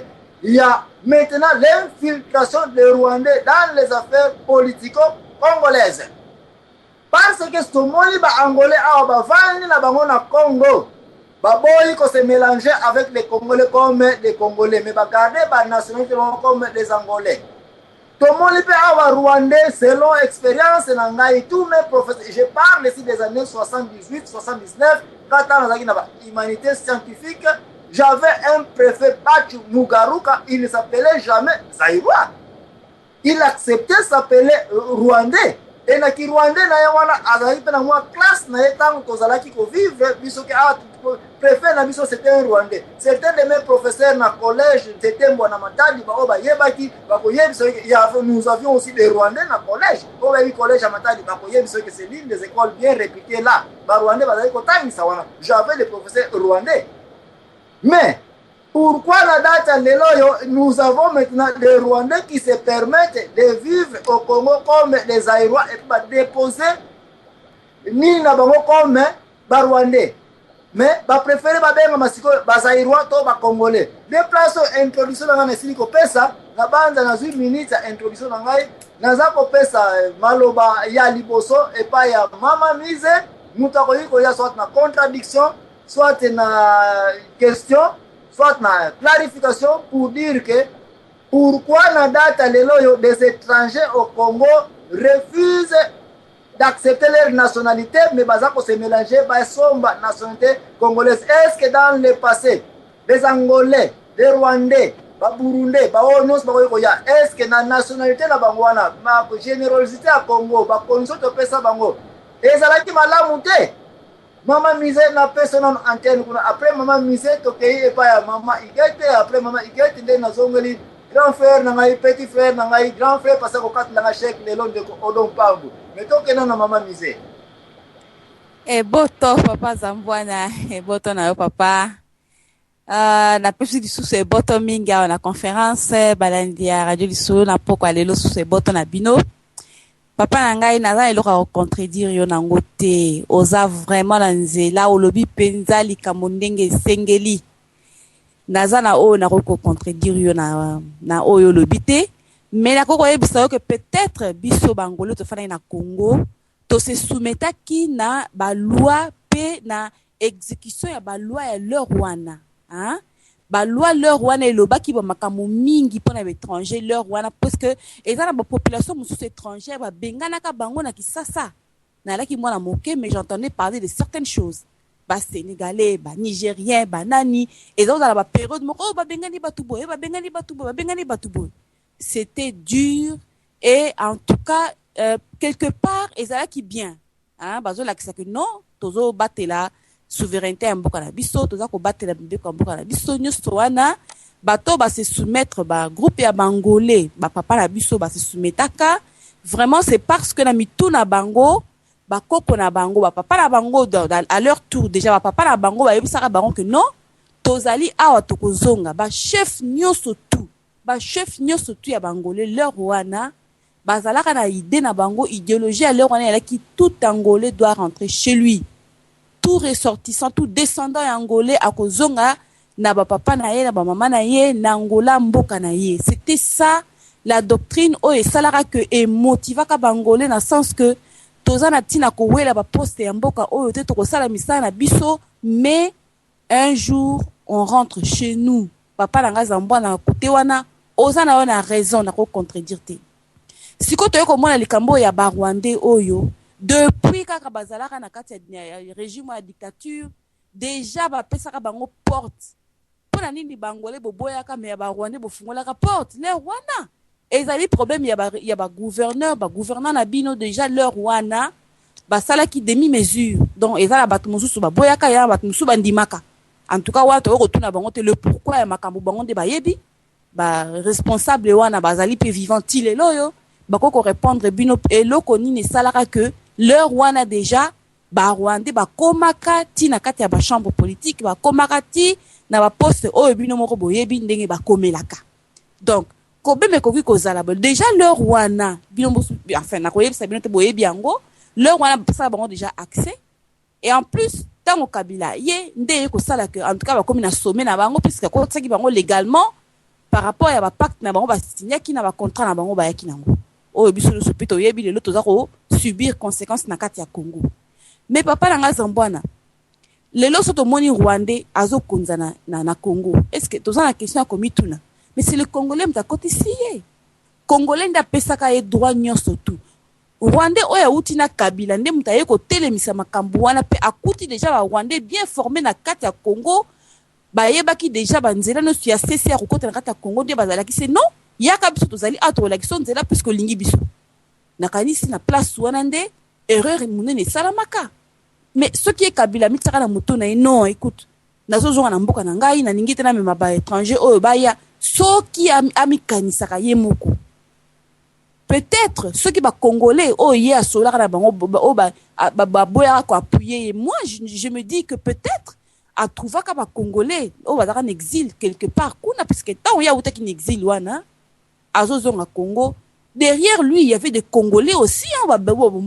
il y a maintenant l'infiltration des Rwandais dans les affaires politico-congolaises. Parce que tomoni Baangolais awa bavandi na bango na Congo, baboyi kose mélanger avec les Congolais comme des Congolais, mais bagarde banationalité bango comme des Angolais. Tomoni mpe awa Rwandais, selon expérience na ngai, tous mes professeurs, je parle ici des années 78, 79, quand nazalaki na bahumanité scientifique, j'avais un préfet, Bachu Mugaruka, il ne s'appelait jamais Zaïrois, il acceptait s'appeler Rwandais. E na Kirwandais na ye wana, azalaki mpe na mwa classe na ye. Ntango tozalaki kovivre biso ke awa préfet na biso, c'était un Rwandais. Certains de mes professeurs na collège Ntetembwa na Matadi, baoyo bayebaki, bakoyebisa. Nous avions aussi des Rwandais na collège. Oyo bayebi collège ya Matadi bakoyebisa que c'est l'une des écoles bien réputées là. Barwandais bazalaki kotangisa wana. J'avais des professeurs rwandais. Mais pourquoi la date ya lelo oyo, nous avons maintenant des Rwandais qui se permettent de vivre au Congo comme des Zaïrois et puis badéposer nini na bango comme Barwandais, mais bapréféré babengama sikoyo Bazaïrois to Bacongolais? De place oyo, introduction na ngai na esili kopesa na banza, nazwi minute ya introduction na ngai, naza kopesa maloba ya liboso epai ya Mama Mise. Moto akoki koya soit na contradiction, soit na question, soit na clarification pour dire que pourquoi na date lelo oyo des étrangers au Congo refusent d'accepter leur nationalité, mais baza se mélanger, basomba nationalité congolaise. Est-ce que dans le passé, les Angolais, les Rwandais, Baburundais, baoyo nyonso bakoki koya, est ce que na nationalité na bango wana, na générosité ya Congo, bacondition topesa bango ezalaki malamu te? Mama Mise, napesa nano antenne kuna. Après Mama Mise, tokei epai ya Mama Igete. Après Mama Igete, nde nazongeli grand frère na ngai, petit frère na ngai, grand frère pasa kokatelanga chèque lelo, ndeko Odon Pambu. Mais tokenda na Mama Mise. Eboto, papa Zambwana, eboto na yo papa. Napesi lisusu eboto mingi awa na conférence, balandi ya Radio Lisolo na poko ya lelo. Susu eboto na bino. Papa na ngai, naza na eloko ya kocontredire yo nango te. Oza vraiment na nzela, olobi mpenza likambo ndenge esengeli. Naza na oyo nakoki kocontredire yo na oyo olobi te, mais nakoki koyebisa yo ke peut-être biso Bangolais tofandaki na Congo, tose soumettaki na baloi mpe na exécution ya baloi ya l'heure wana, hein? Baloi l'heure wana elobaki bamakambo mingi mpona baétranger l'heure wana, parce que eza na bapopulation mosusu étrangère babenganaka bango na Kisasa. Nalaki mwana moke, mais j'entendais parler de certaines choses, Basénégalais, Banigérien, banani. Eza kozala bapériode moko oyo babengani bato boye, babengani bato boye, babengani bato boye. C'était dur et en tout cas, quelque part ezalaki bien, hein? Bazolakisa ke non, tozobatela souveraineté ya mboka na biso, toza kobatela mibeko ya mboka na biso nyonso wana. Bato base soumettre, bagroupe ya Bangolais, bapapa na biso base soumettaka vraiment, c'est parce que na mitu na bango, bakoko na bango, bapapa na bango, à leur tour déjà bapapa na bango bayebisaka bango ke non, tozali awa, tokozonga. Bachef nyonso tu, bachef nyonso tu ya Bangolais l'heure wana bazalaka na idée na bango, idéologie ya l'heure wana ezalaki: tout Angolais doit rentrer chez lui, tout ressortissant, tout descendant ya Angolais akozonga na bapapa na ye, na bamama na ye, na Angola, mboka na ye. C'était ça la doctrine oyo esalaka ke emotivaka Bangolais na sens que toza na ntina kowela baposte ya mboka oyo te, tokosala misala na biso, mais un jour on rentre chez nous. Papa na ngai Zambwana, na kote wana oza na yo na raison, nakocontredire te. Sikoyo toye komona likambo oyo ya Barwandais oyo, depuis kaka bazalaka na kati ya régime ya dictature, déjà bapesaka bango porte. Mpo na nini Bangolais boboyaka, mais ya Barwandais bofungolaka porte l'heure wana? Ezali problème ya ba ya ba gouverneur, ba gouvernant na bino dejà l'heure wana basalaki demi mesure. Donc eza na bato mosusu baboyaka, ya na bato mosusu bandimaka. En tout cas wana tokoki kotuna bango te le pourquoi ya makambo, bango nde bayebi. Ba responsable wana bazali pe vivant ti lelo oyo, bakoki ko répondre bino eloko nini esalaka que l'heure wana dejà ba rwandais bakomaka ti na kati ya ba chambre politique, bakomaka ti na ba poste oyo bino moko boyebi ndenge bakomelaka. Donc kobema ekoki kozala dejà l'heure wana bino, enfin nakoyebisa bino te, boyebi yango, l'heure wana basala bango déjà accès. Et en plus ntango Kabila ye nde ye kosala que en tout cas bakomi na sommet na bango, puisque akotisaki bango légalement par rapport ya bapacte na bango basignaki na bacontrat na bango bayaki nango, oyo biso nyonso mpe toyebi lelo toza kosubir conséquence na kati ya Congo. Mais papa na nga Zambwana, lelo so tomoni rwandais azokonza na Congo, est ce que toza na question ya komituna? Mais c'est le Congolais moto akotisi ye, Congolais nde apesaka ye droit nyonso. Tout rwandais oyo awuti na Kabila nde moto aye kotelemisa makambo wana, mpe akuti déjà barwandais bien formé na kati ya Congo, bayebaki déjà banzela nyonso ya sese ya kokota na kati ya Congo. Nde bazalaki se non, yaka, biso tozali awa, tokolakisa nzela puisque olingi biso. Nakanisi na place wana nde erreur monene esalamaka. Mais soki ye Kabila amitiaka na moto na ye: "Non, écoute, nazozonga na mboka na ngai, nalingi te namema baétranger oyo baya", soki amikanisaka ye moko, peut-être soki bacongolais oyo ye asolaka na bango, oyo baboyaka koappuyer ye, moi je me dis que peut-être atrouvaka bacongolais oyo bazalaka na exil quelque part kuna, puisque ntango ye awutaki na exil wana azozonga Congo, derrière lui il y avait des Congolais aussi, hein,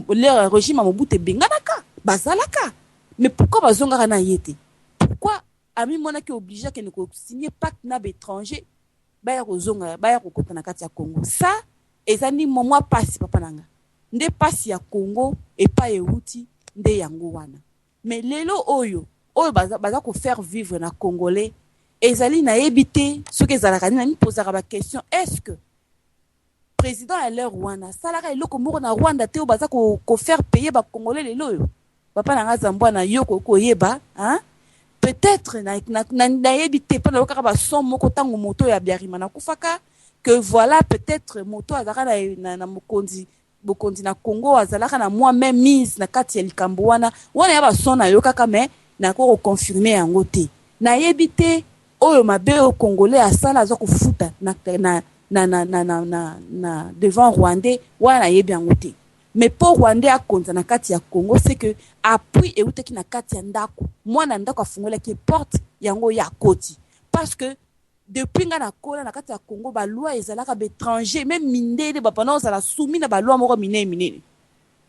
leur régime ya Mobutu ebenganaka, bazalaka. Mais pourquoi bazongaka na ye te? Pourquoi amimonaki obligé akende kosigner pacte na baétranger baya kozonga, baya kokota na kati ya Congo? Ça eza ndi mwa pasi, papa na nga, nde pasi ya Congo epai euti nde yango wana. Mais lelo oyo baza kofaire vivre na Congolais ezali, nayebi te soki ezalaka nini. Namipozaka baquestion: est ce que président ya l'heure wana asalaka eloko moko na Rwanda te oyo baza kofaire payer bacongolais lelo oyo? Papa na nga Zambwana, yo koyeba, hein? Peut-être nayebi te, mpo nayokaka bason moko ntango moto oyo Abiarima nakufaka, que voilà, peut-être moto azalaka na mokonzi, bokonzi na Congo, azalaka na mwa même mise na kati ya likambo wana. Wana ya bason nayokaka, mais nakoki koconfirmer yango te. Nayebi te oyo mabe oyo Congolais asala aza kofuta na devant rwandais wana, nayebi yango te. Mais mpo rwandais akonza na kati ya Congo, c'est que appui eutaki na kati ya ndako, mwana ndako afungolaki porte yango, ye akoti. Parce que depuis nga nakola na kati ya Congo, baloi ezalaka baétranger, même mindele bapanda ozala soumis na baloi moko minene minene,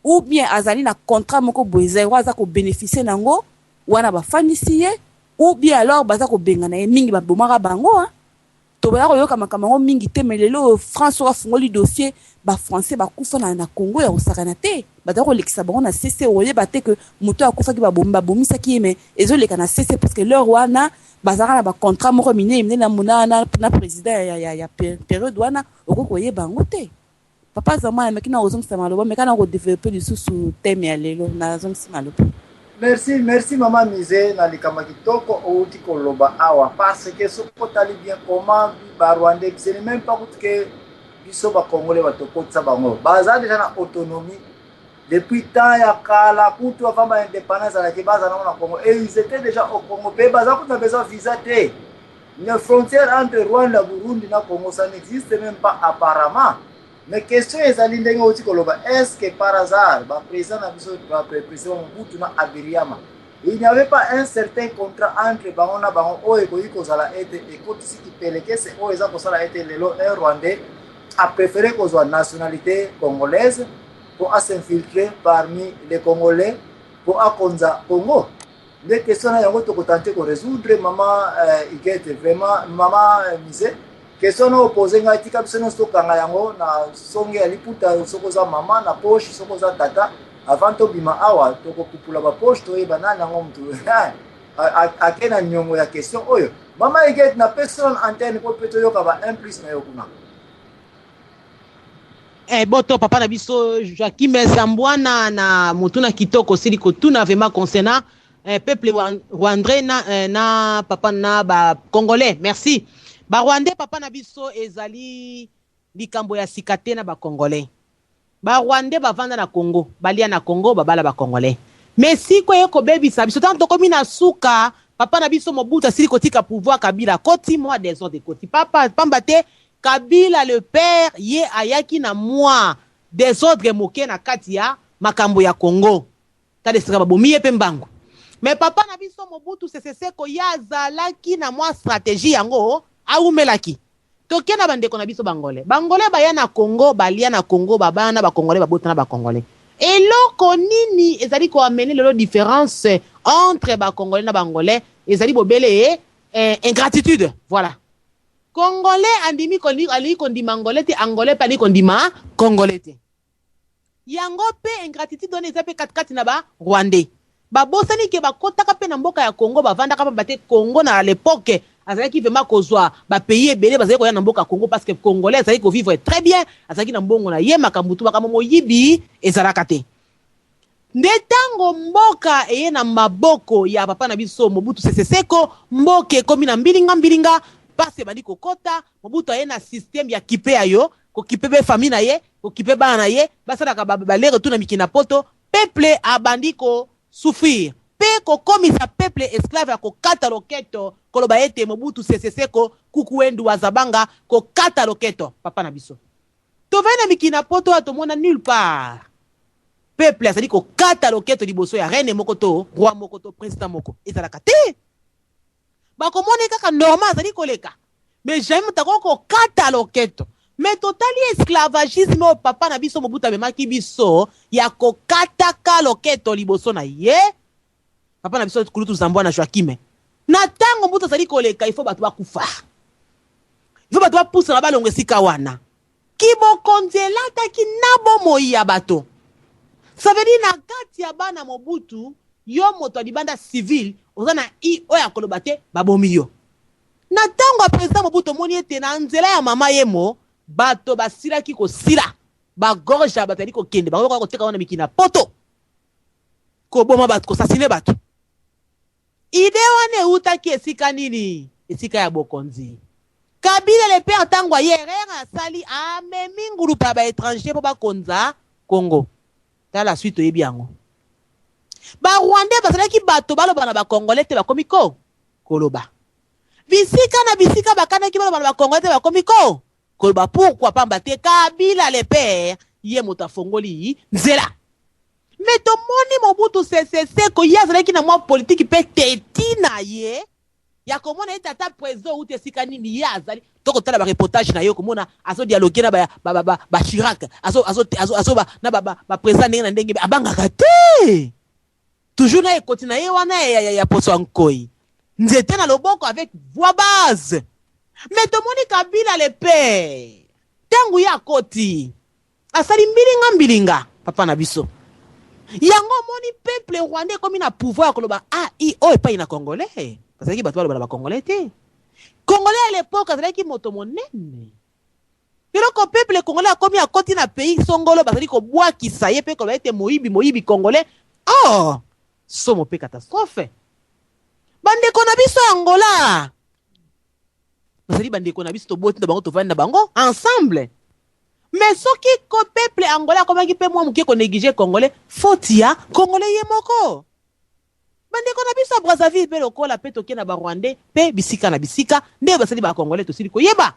ou bien azali na contrat moko boye zero aza kobénéficier nango wana, bafandisi ye, ou bien alors baza kobengana ye. Mingi babomaka bango, hein? Toboya koyoka makambo yango mingi te. Mais lelo oyo France oyo afungoli dossier, bafrançais bakufa na Congo ya kosakana te, baza kolekisa bango na cc. Oyeba te ke moto akufaki, babomisaki ye, mais ezoleka na cc, parce que l'heure wana bazalaka na bacontrat moko minene minene na président ya période wana. Okoki koyeba yango te. Papa Zamwana, meki na kozongisa maloba, meka na kodévelopper lisusu thème ya lelo. Nazongisi maloba. Merci, merci mama Mise na likambo kitoko outi koloba awa, parce que soki otali bien comment barwandais, ce n'est même pas kutu ke biso bacongolais batokotisa bango, baza déjà na autonomie depuis temps ya kala kutu avant baindépendance ezalaki, baza nango na Congo et ils étaient déjà au Congo, mpe baza kutu na besoin visa te. Une frontière entre Rwanda, Burundi na Congo, ça n'existe même pas apparemment. Mais question ezali ndenge outi koloba: est ce que par hasard baprésident na biso, baprésident Mobutu na Habyarimana, il n'y avait pas un certain contrat entre bango na bango oyo ekoki kozala ete ekotisi kipelekese oyo eza kosala ete lelo un rwandais a préféré kozwa nationalité congolaise mpo as'infiltrer parmi les Congolais mpo akonza Congo? Nde question na yango tokotenter korésoudre. Mama Igete, vraiment mama Mise, question na opose ngai, tika biso nyonso tokanga yango na songe ya liputa. Soki oza mama, na poche, soki oza tata, avant tobima awa tokopupula bapoche, toyeba nani yango mutu ake na niongo ya question oyo. Mama Igete, napesi na antenne mpo mpe toyoka ba 1 plus na yo kuna. Boto papa na biso Joaquim Zambwana na motuna kitoko osili kotuna vraiment concernant peuple rwandais na papa na bacongolais. Merci. Barwandais, papa na biso, ezali likambo ya sika te na ba congolais. Ba rwandais bavanda na Congo, balia na Congo, babala ba congolais. Mais siko eye kobebisa biso tango tokomi na suka, papa na biso Mobutu asili kotika pouvoir Kabila akoti, mua desordre ekoti. Papa pamba te Kabila le père ye ayaki na mua desordre moke na kati ya makambo ya Congo. Tala esika babomi ye pe mbangu. Mais papa na biso Mobutu Sese Seko ye azalaki na mwa strategie yango awumelaki. Toke na ba ndeko na biso b'angolais. B'angolais baya na Congo, balia na Congo, babana na ba congolais, babota na ba congolais. Eloko nini ezali ko amener lelo difference entre ba congolais na b'angolais? Ezali bobele eh, ingratitude. Voilà. Congolais andimi alingi kondima angolais te, angolais pe alingi kondima congolais te. Yango pe ingratitude wana eza pe kati kati na ba rwandais. Babosani ke bakotaka pe na mboka ya Congo bavandaka pamba te Congo na l'epoque azalaki vraiment kozua ba pays ebele bazalaki koya na mboka Congo parce que congolais azalaki ko vivre très bien azalaki na mbongo na ye makambo tout makambo moyibi ezalaka te. Nde tango mboka eye na maboko ya papa na biso Mobutu Sese Seko mboka ekomi na mbilinga mbilinga pasi ebandi kokota Mobutu aye na système ya kipe ya yo kokipe be famille na ye kokipe bana na ye basalaka ba ba aller retour na mikili na poto peuple abandi ko souffrir pe kokomisa peuple esclave ya kokata loketo koloba ete Mobutu Sese Seko Kuku Wendu Wazabanga kokata loketo papa na biso tovandi na mikili na poto awa tomona nulle part peuple azali kokata loketo liboso ya reine moko to roi moko to president moko ezalaka te bakomona ye kaka normal azali koleka mais jamais moto akoki kokata loketo mais totali esclavagisme oyo papa na biso Mobutu amemaki biso ya kokataka loketo liboso na ye papa na biso kulutu Zambwana Joachim na ntango Mobutu azali koleka il faut bato bakufa il faut bato bapusana balongo esika wana kibokonzi elataki na bomoi ya bato ça veut dire na kati ya bana Mobutu yo moto ya libanda civil oza na i oyo akoloba te babomi yo na ntango ya président Mobutu omoni ete na nzela ya mama yemo bato basilaki kosila bagorge ya bato yali kokende bango bakoka koteka wana mikili na poto koboma bato kosasine bato ide wana eutaki esika nini esika ya bokonzi Kabila le père ntango aye erreur asali amemi ngulupa ya baétranger mpo bakonza Congo tala suite oyebi yango barwandais bazalaki bato baloba na bacongolais te bakomi ko koloba bisika na bisika bakanaki baloba na bacongolais te bakomi ko koloba pourquoi pamba te Kabila le père ye moto afongoli nzela me tomoni Mobutu Sese Seko ye azalaki na mwa politiki mpe teti na ye ya komona ete ata président outi esika nini ye azali tokotala bareportage na ye komona azodialogue na baChirac na baprésident ndenge na ndenge abangaka te toujours na ekoti na ye wana ya poso ya nkoi nzete na loboko avec voix basse me tomoni Kabila le père ntango ye akoti asali mbilinga mbilinga papa na biso yango omoni peuple rwandais ekomi na pouvoir ya koloba ai oyo epai na congolais bazalaki bato baloba na bacongolais te congolais à l'époque azalaki moto monene eloko peuple congolais akomi akoti na pays songolo bazali kobwakisa ye mpe koloba ete moyibi moyibi congolais oh somo mpe catastrophe bandeko na biso ya Angola bazali bandeko na biso toboti na bango tovandi na bango ensemble mais soki ko peuple angolais akomaki mpe mwa moke konéglige congolais faute ya congolais ye moko bandeko na biso ya Brazzaville mpe lokola mpe toke na barwandais mpe bisika na bisika nde basali bacongolais tosili koyeba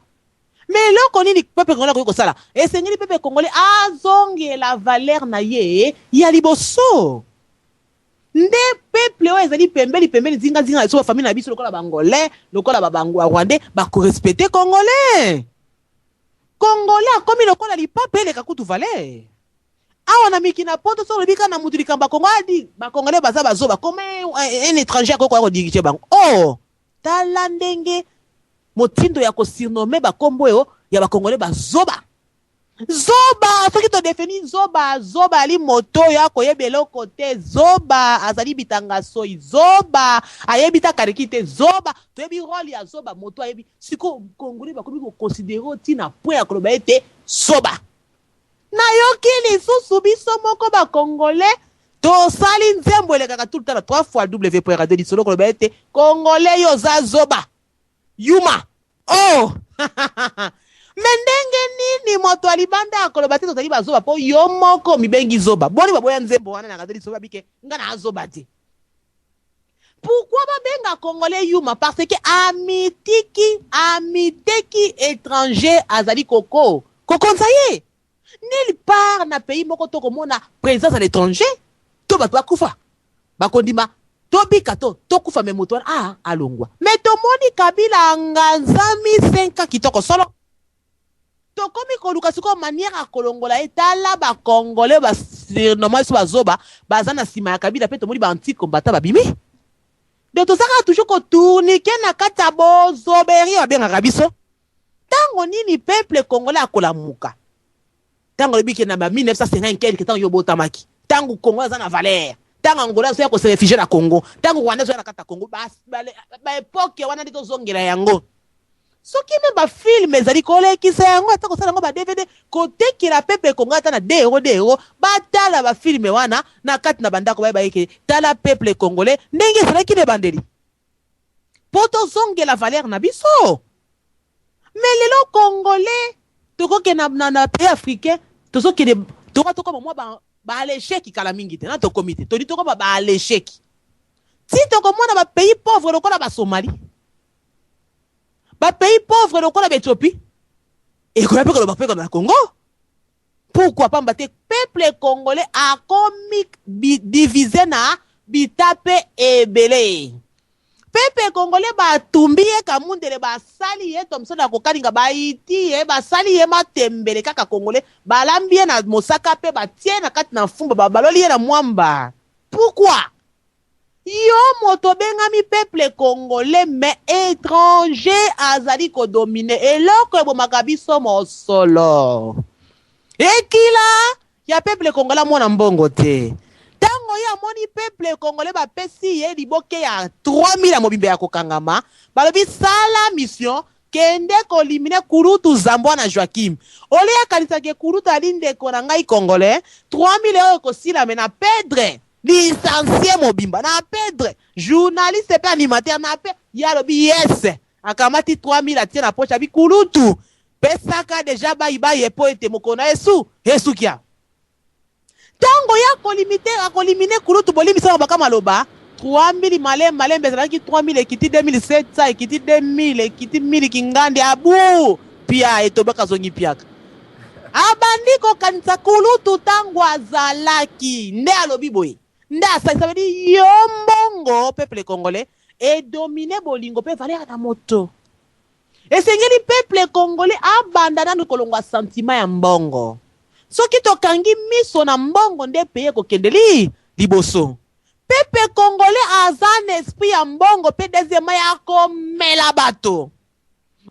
mais eloko nini peuple congolais akoki kosala esengeli peuple congolais azongela valeur na ye ya liboso nde peuple oyo ezali pembeni pembeni zingazinga na biso bafamille na biso lokola bangolais lokola barwandais bakorespecte congolais congolais akomi lokola lipapa eleka kutu valeur awa na mikili na poto so olobi kaka na mutu likambo ya kongo adi bacongolais baza bazoba comme un étranger akoki koya kodirige bango oh tala ndenge motindo ya kosurnomme bakombo oyo ya bacongolais bazoba zoba soki todefini zoba zoba ali moto oyo akoyeba eloko te zoba azali bitanga soi zoba ayebi ta kariki te zoba toyebi role ya zoba moto ayebi siko congolais bakomi koconsidere ntina point ya koloba ete zoba nayoki lisusu biso moko bacongolais tosali nzembo elekaka tout le temps na 3 fois w point radio lisolo koloba ete congolais yo oza zoba yuma oh. Me ndenge nini moto ya libanda akoloba te tozali bazoba mpo yo moko omibengi zoba? Boni baboya nzembo wana na radio Lisolo babike nga na zoba te. Pourquoi babenga congolais yuma? Parce que amitiki, amiteki étranger azali koko kokonza ye. Nulle part na pays moko tokomona présence à l'étranger to bato bakufa bakondima tobika to tokufa me moto wana ah, alongwa. Me tomoni Kabila anganzami 5 ans kitoko solo. Tokomi koluka sikoyo manière ya kolongola ye. Tala ba congolais ba surnommant biso bazoba baza na sima ya Kabila pe tomoni ba anti combattant babimi. Donc toza kaka toujours ko tourniquer na kati ya bozoberi babengaka biso. Tango nini peuple congolais akolamuka? Tango alobi ke na ba 1950 quelque tango yo obotamaki, tango Congo aza na valeur, tango Angola azoya ko se refugier na Congo, tango Rwanda azoya na kati ya Congo, ba, ba, ba epoque wana nde tozongela yango. Soki meme ba film ezali kolekisa yango ata kosala yango ba DVD, kotekela peuple congolais ata na 2 euros 2 euros, batala ba film wana na kati na bandako bayeba ye ke tala peuple congolais ndenge ezalaki na ebandeli. Po tozongela valeur na biso. Mais lelo congolais tokokende na, na, na pays africain tozokende toka tokoma mwa ba, ba à l'échec kala mingi te na tokomi te toli tokoma ba à l'échec ti tokomona ba pays pauvre lokola ba Somalie ba pays pauvre lokola ba Ethiopie ekoya mpe koloba mpe na Congo. Pourquoi? Pamba te peuple congolais akomi divise na bitape ebele. Peuple congolais batumbi ye kamundele basali ye Thomson ya kokalinga baiti ye basali ye matembele kaka congolais balambi ye na mosaka pe batie na kati na mfumba babaloli ye na mwamba. Pourquoi? Yo moto obengami peuple congolais mais etranger azali ko dominer eloko ebomaka biso mosolo ekila ya peuple congolais amona mbongo te tango ye amoni peuple congolais bapesi ye liboke ya 3000 ya mobimba ya kokangama balobi sala mission kende kolimine kulutu zambwa na Joachim olie akanisa ke kulutu ali ndeko na ngai congolais 3000 oyo ekosila me na pedre Licencie mobimba na pedre journaliste pe animateur na pe ye alobi yes akamati 3000 atie na poche abi kulutu pesaka deja bayi baye po ete mokolo na yesu esuki awa tango ye akolimite akolimine kulutu bolimbisa na baka maloba 3000 malembe malembe ezalaki 3000 ekiti 2700 ekiti 2000 ekiti 1000 kingandi abu pia etobaka azongi piaka Abandi kokanisa kulutu tango azalaki nde alobi boye nde asali ça veut dire yo mbongo peuple congolais e domine bolingo pe valeur na moto esengeli peuple congolais abanda nanu kolongwa sentiment ya mbongo soki tokangi miso na mbongo nde pays ekokende li liboso peuple congolais aza na esprit ya mbongo pe deuxièmement ya komela bato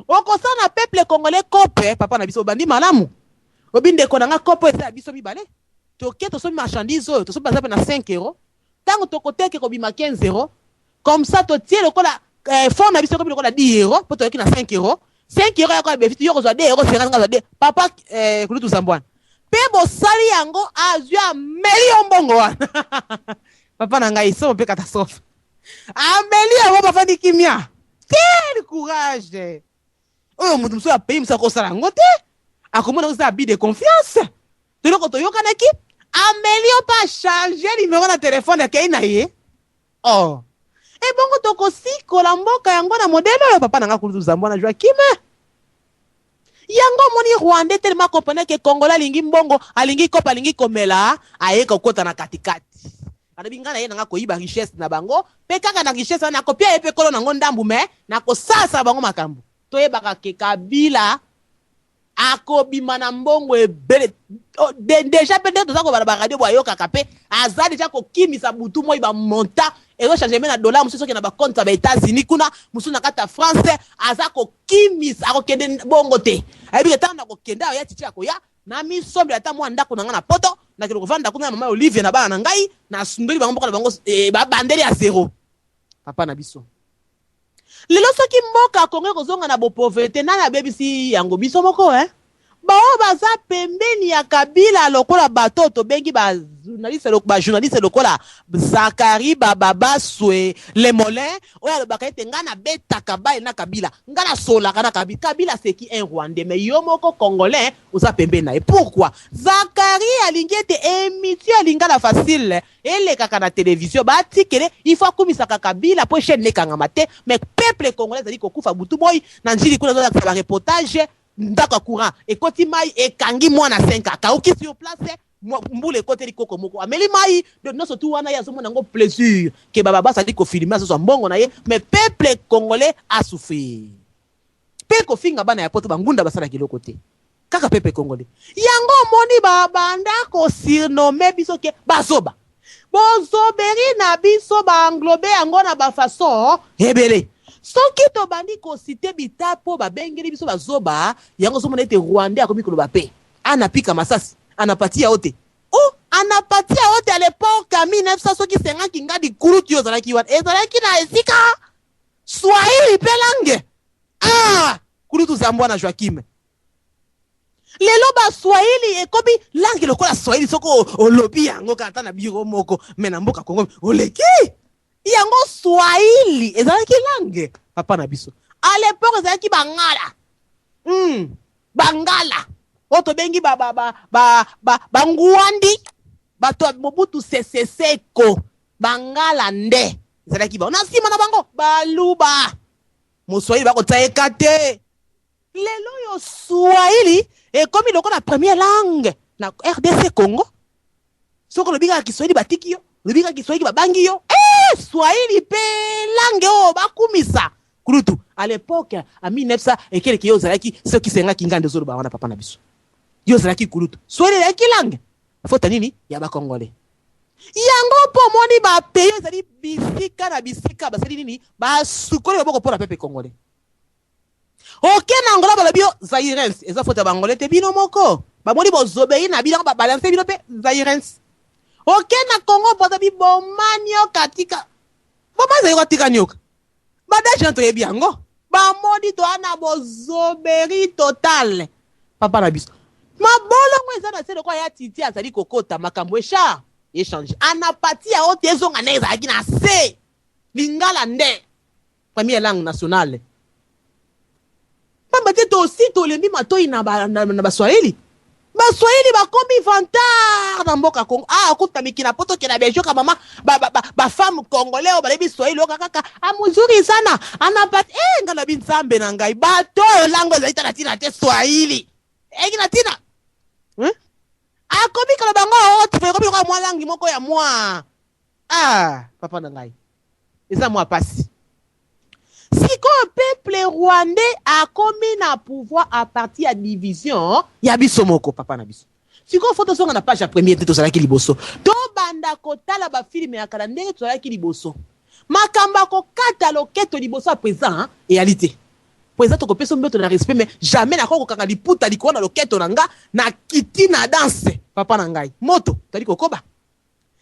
Okosala na peuple congolais cope papa na biso obandi malamu obi ndeko na nga cope oyo eza ya biso mibale toke tosombi marchandise oyo tosombi baza pe na 5 euro tango tokoteka ekobima 15 euro comme ça totie lokola eh, fond na biso ekomi lokola 10 euro po toyoki na 5 euro 5 euro yako ya bénéfice yo kozwa 2 euro 50 nga 2 papa eh, kulutu zambwana pe bosali yango azwi ameli yo mbongo wana papa na ngai somo pe catastrophe ameli yango bafandi kimia quel courage oyo moto mosusu ya pays mosusu akosala yango te akomona oza abus de confiance toloko toyokanaki ameli yo mpe achange numero na telefone akei na ye oh ebongo tokosikola mboka yango na modele oyo papa na nga kulutu zambwana joakim yango omoni rwandais telema comprendre ke congolais alingi mbongo alingi kope alingi komela aye kokota na katikati Alobi nga naye na nga koyiba richesse na bango pe kaka na richesse wana nakopia ye pe kolo nango ndambu mais nakosalsala bango makambu. Toyebaka ke Kabila akobima na mbongo ebele de, deja pe ndenge toza koloba na ba radio boye ayokaka pe aza deja kokimisa butu moi ba montant ezo change me na dollar mosusu soki na ba compte ya ba Etats-Unis kuna mosusu na kati ya France aza kokimisa akokende bongo te ayebi ke ntango nakokende awa ya titi akoya Namisombela ata mua ndako na ngai na poto, nakende kovanda kuna na mama Olivia na bana na ngai, nasundoli bango mboka na bango eh, babandeli ya zero. Papa na biso. Lelo soki mboka Congo ekozonga na bopauvreté, nani abebisi yango? Biso moko eh? Baoyo baza pembeni ya Kabila lokola bato oyo tobengi ba journaliste, ba journaliste lokola Zacharie Bababaswe Lemolin oyo alobaka ete nga nabetaka balle na Kabila, nga nasololaka na Kabila. Kabila c'est qui? Un Rwandais, mais yo moko Congolais oza pembeni na ye. Pourquoi? Zacharie alingi ete emission ya Lingala Facile elekaka na television, batikele, il faut akumisaka Kabila po chaine ekangama te, mais peuple congolais azali kokufa butu moyi na Ndjili kuna azolakisa ba reportage. Ndako ya courant ekoti mayi ekangi mwana 5 akauki sur place, mbula ekoteli koko moko ameli mayi, donc nionso tout wana ye azomona yango plaisir que ba baba azali ko filmer azozwa mbongo na ye, mais peuple congolais a souffrir. Pe kofinga bana ya poto ba ngunda basalaka eloko te kaka peuple congolais. Yango omoni ba banda ko surnommer biso ke bazoba. Bozoberi na biso ba englober yango na ba façon ebele. Soki tobandi ko citer bitape oyo babengeli biso bazoba, yango ozomona ete Rwandais akomi koloba pe anapika masasi, anapatia yo te. Oh, anapatia yo te à l'epoque ya 1900 soki 50 kingadi kulutu yo ozalaki wana, ezalaki na esika Swahili pe langue. Ah, kulutu Zambwana Joachim. Lelo ba swahili ekomi langue lokola swahili soki olobi yango kaka ata na biro moko mais na mboka Congo oleki yango. Swahili ezalaki langue papa na biso à l'époque, ezalaki bangala, bangala oyo tobengi ba ba ba ba ba banguandi, bato ya Mobutu Sese Seko. Bangala nde ezalaki bango, na nsima na bango baluba. Moswahili bakotia ye ka te. Lelo oyo Swahili ekomi lokola première langue na RDC Congo. Soki olobi kaka Kiswahili batiki yo, olobi kaka Kiswahili babangi yo. Eh, Swahili pe langue oyo bakumisa. Kulutu, à l'époque, en 1900 ekeleke yo ozalaki soki sengaki ngande ozoloba wana papa na biso. Yo ozalaki kulutu. Swahili ezalaki langue. Faute nini ya ba Congolais. Yango mpo omoni ba pays ezali bisika na bisika basali nini, basukoli maboko mpo na peuple congolais. Oke na Angola balobi yo Zairens, eza faute ya bangolais te, bino moko bamoni bozobei na bino babalanse bino mpe Zairens. Oke na Congo Brazzaville boma nioka tika boma ezali kotika nioka badaje na toyebi yango bamoni toa na bozoberi totale papa na biso. Mabolongo eza na se lokola ya titi azali kokota makambo esha echange anapati ya ote ezonga ndenge ezalaki na se. Lingala nde première langue nationale, pamba te tosi tolembi matoi na baswahili. Baswahili bakomi vantard na mboka Congo. Ah, okuta mikila poto ke na Belgique, mama ba femme congolais oyo balebi swahili oka kaka amuzuri sana anapati. Eh, nga nabi nzambe na ngai, bato oyo lango ezali ta na ntina te. Swahili eyaki na ntina, hein? Akomi koloba ngo otifa ekomi lokola mwa langi moko ya mwa. Ah, papa na ngai, eza mwa pasi. Sikoyo peuple rwandais akomi na pouvoir à partir ya division ya biso moko papa na biso. Sikoyo faut tozonga na page ya première te tozalaki liboso, tobanda kotala bafilme ya kala ndenge tozalaki liboso. Makambo ya kokata loketo liboso ya président eyali te. Président tokopesa mbeto na respect, mais jamais nakoki kokanga liputa likolo na loketo na nga na kiti na danse. Papa na ngai, moto tozali kokoba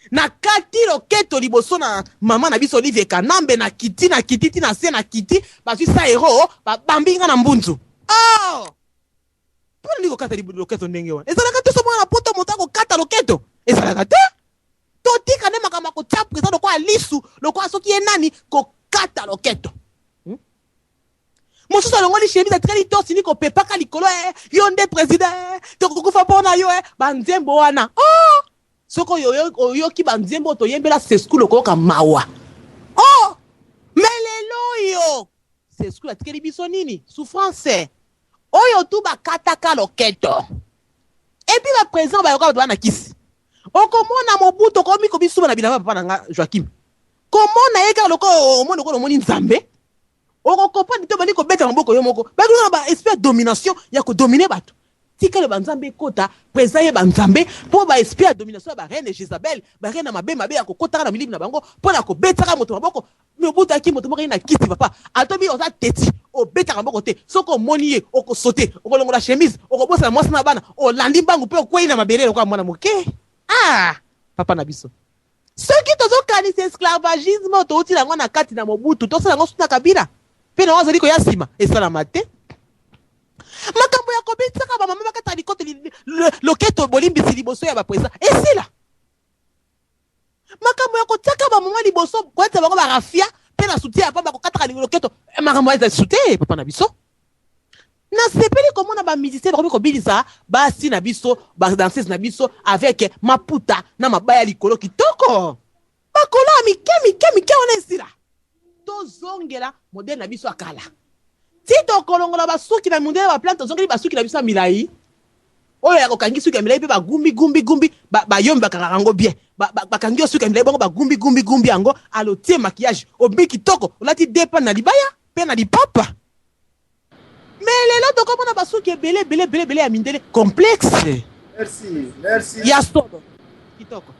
na kati loketo liboso na mama na biso Olivier Kanambe na kiti na kiti ti na se na kiti, bazwi sa ero babambi nga na mbunzu. Oh, mpona nini kokata loketo ndenge wana? Ezalaka te. So mwana poto moto akokata loketo ezalaka te. Totika nde makambo ya kotia président lokola lisu, lokola soki ye nani kokata loketo, Mosusu alongoli chemise, atikali torse nu, kopepaka likolo. E yo nde président, e tokokufa mpo na yo. E banzembo wana, oh, soki oyo oyoki banzembo oyo toyembela Sescool, okoyoka mawa. Oh, mais lelo oyo Sescool atikeli biso nini? Souffrance oyo tu bakataka loketo. Et puis baprésident bayoka bato bana kisi. Okomona Mobutu okomi kobisuba na bilamba. Papa na nga Joakim, komona ye kaka lokola omoni, lokola omoni Nzambe, okokomprendre te. Obandi kobeta maboko yo moko. Bakilona na ba esprit ya domination, ya kodomine bato. Tikala banzambe ekota président ye banzambe mpo ba esprit ya domination ya bareine Jezabel, bareine ya mabe mabe ya kokotaka na milimo na bango mpo na kobetaka moto maboko. Mobutu aki moto moko ye na kiti. Papa atobi oza teti, obetaka maboko te. Soki omoni ye okosote, okolongola chemise, okobosana mwasi na bana, olandi mbangu mpe okwei na mabele lokola mwana moke. Ah, papa na biso, soki tozokanisa esclavagisme oyo touti yango na kati na Mobutu, tosala yango susu na Kabila mpe nango azali koya nsima, esalama te. Makambo ya kobitisaka bamama bakata likoto loketo bolimbisi liboso ya bapresa esila. Makambo ya kotiaka bamama liboso koyetisa bango barafia mpe na soutien ya pamba kokataka loketo eh, makambo eza lisusu te papa na biso. Nasepeli komona ba musiciens bakomi kobilisa basi na biso ba danseuse na biso avec maputa na mabaya likolo kitoko. Bakolo ya mike mike mike wana esila. Tozongela modèle na biso ya kala. Ti tokolongola basuki na mindele ba plante tozongeli basuki na biso ya milayi. Oyo ya kokangi suki ya milayi pe bagumbi gumbi gumbi ba bayombi bakangaka yango bien. Ba, ba, bakangi yo suki ya milayi bongo bagumbi gumbi gumbi yango alo tie maquillage obi kitoko olati depa na libaya pe na lipapa. Mais lelo tokomona basuki ebele ebele ebele ebele ya mindele complexe. Merci, merci. Ya solo. Kitoko.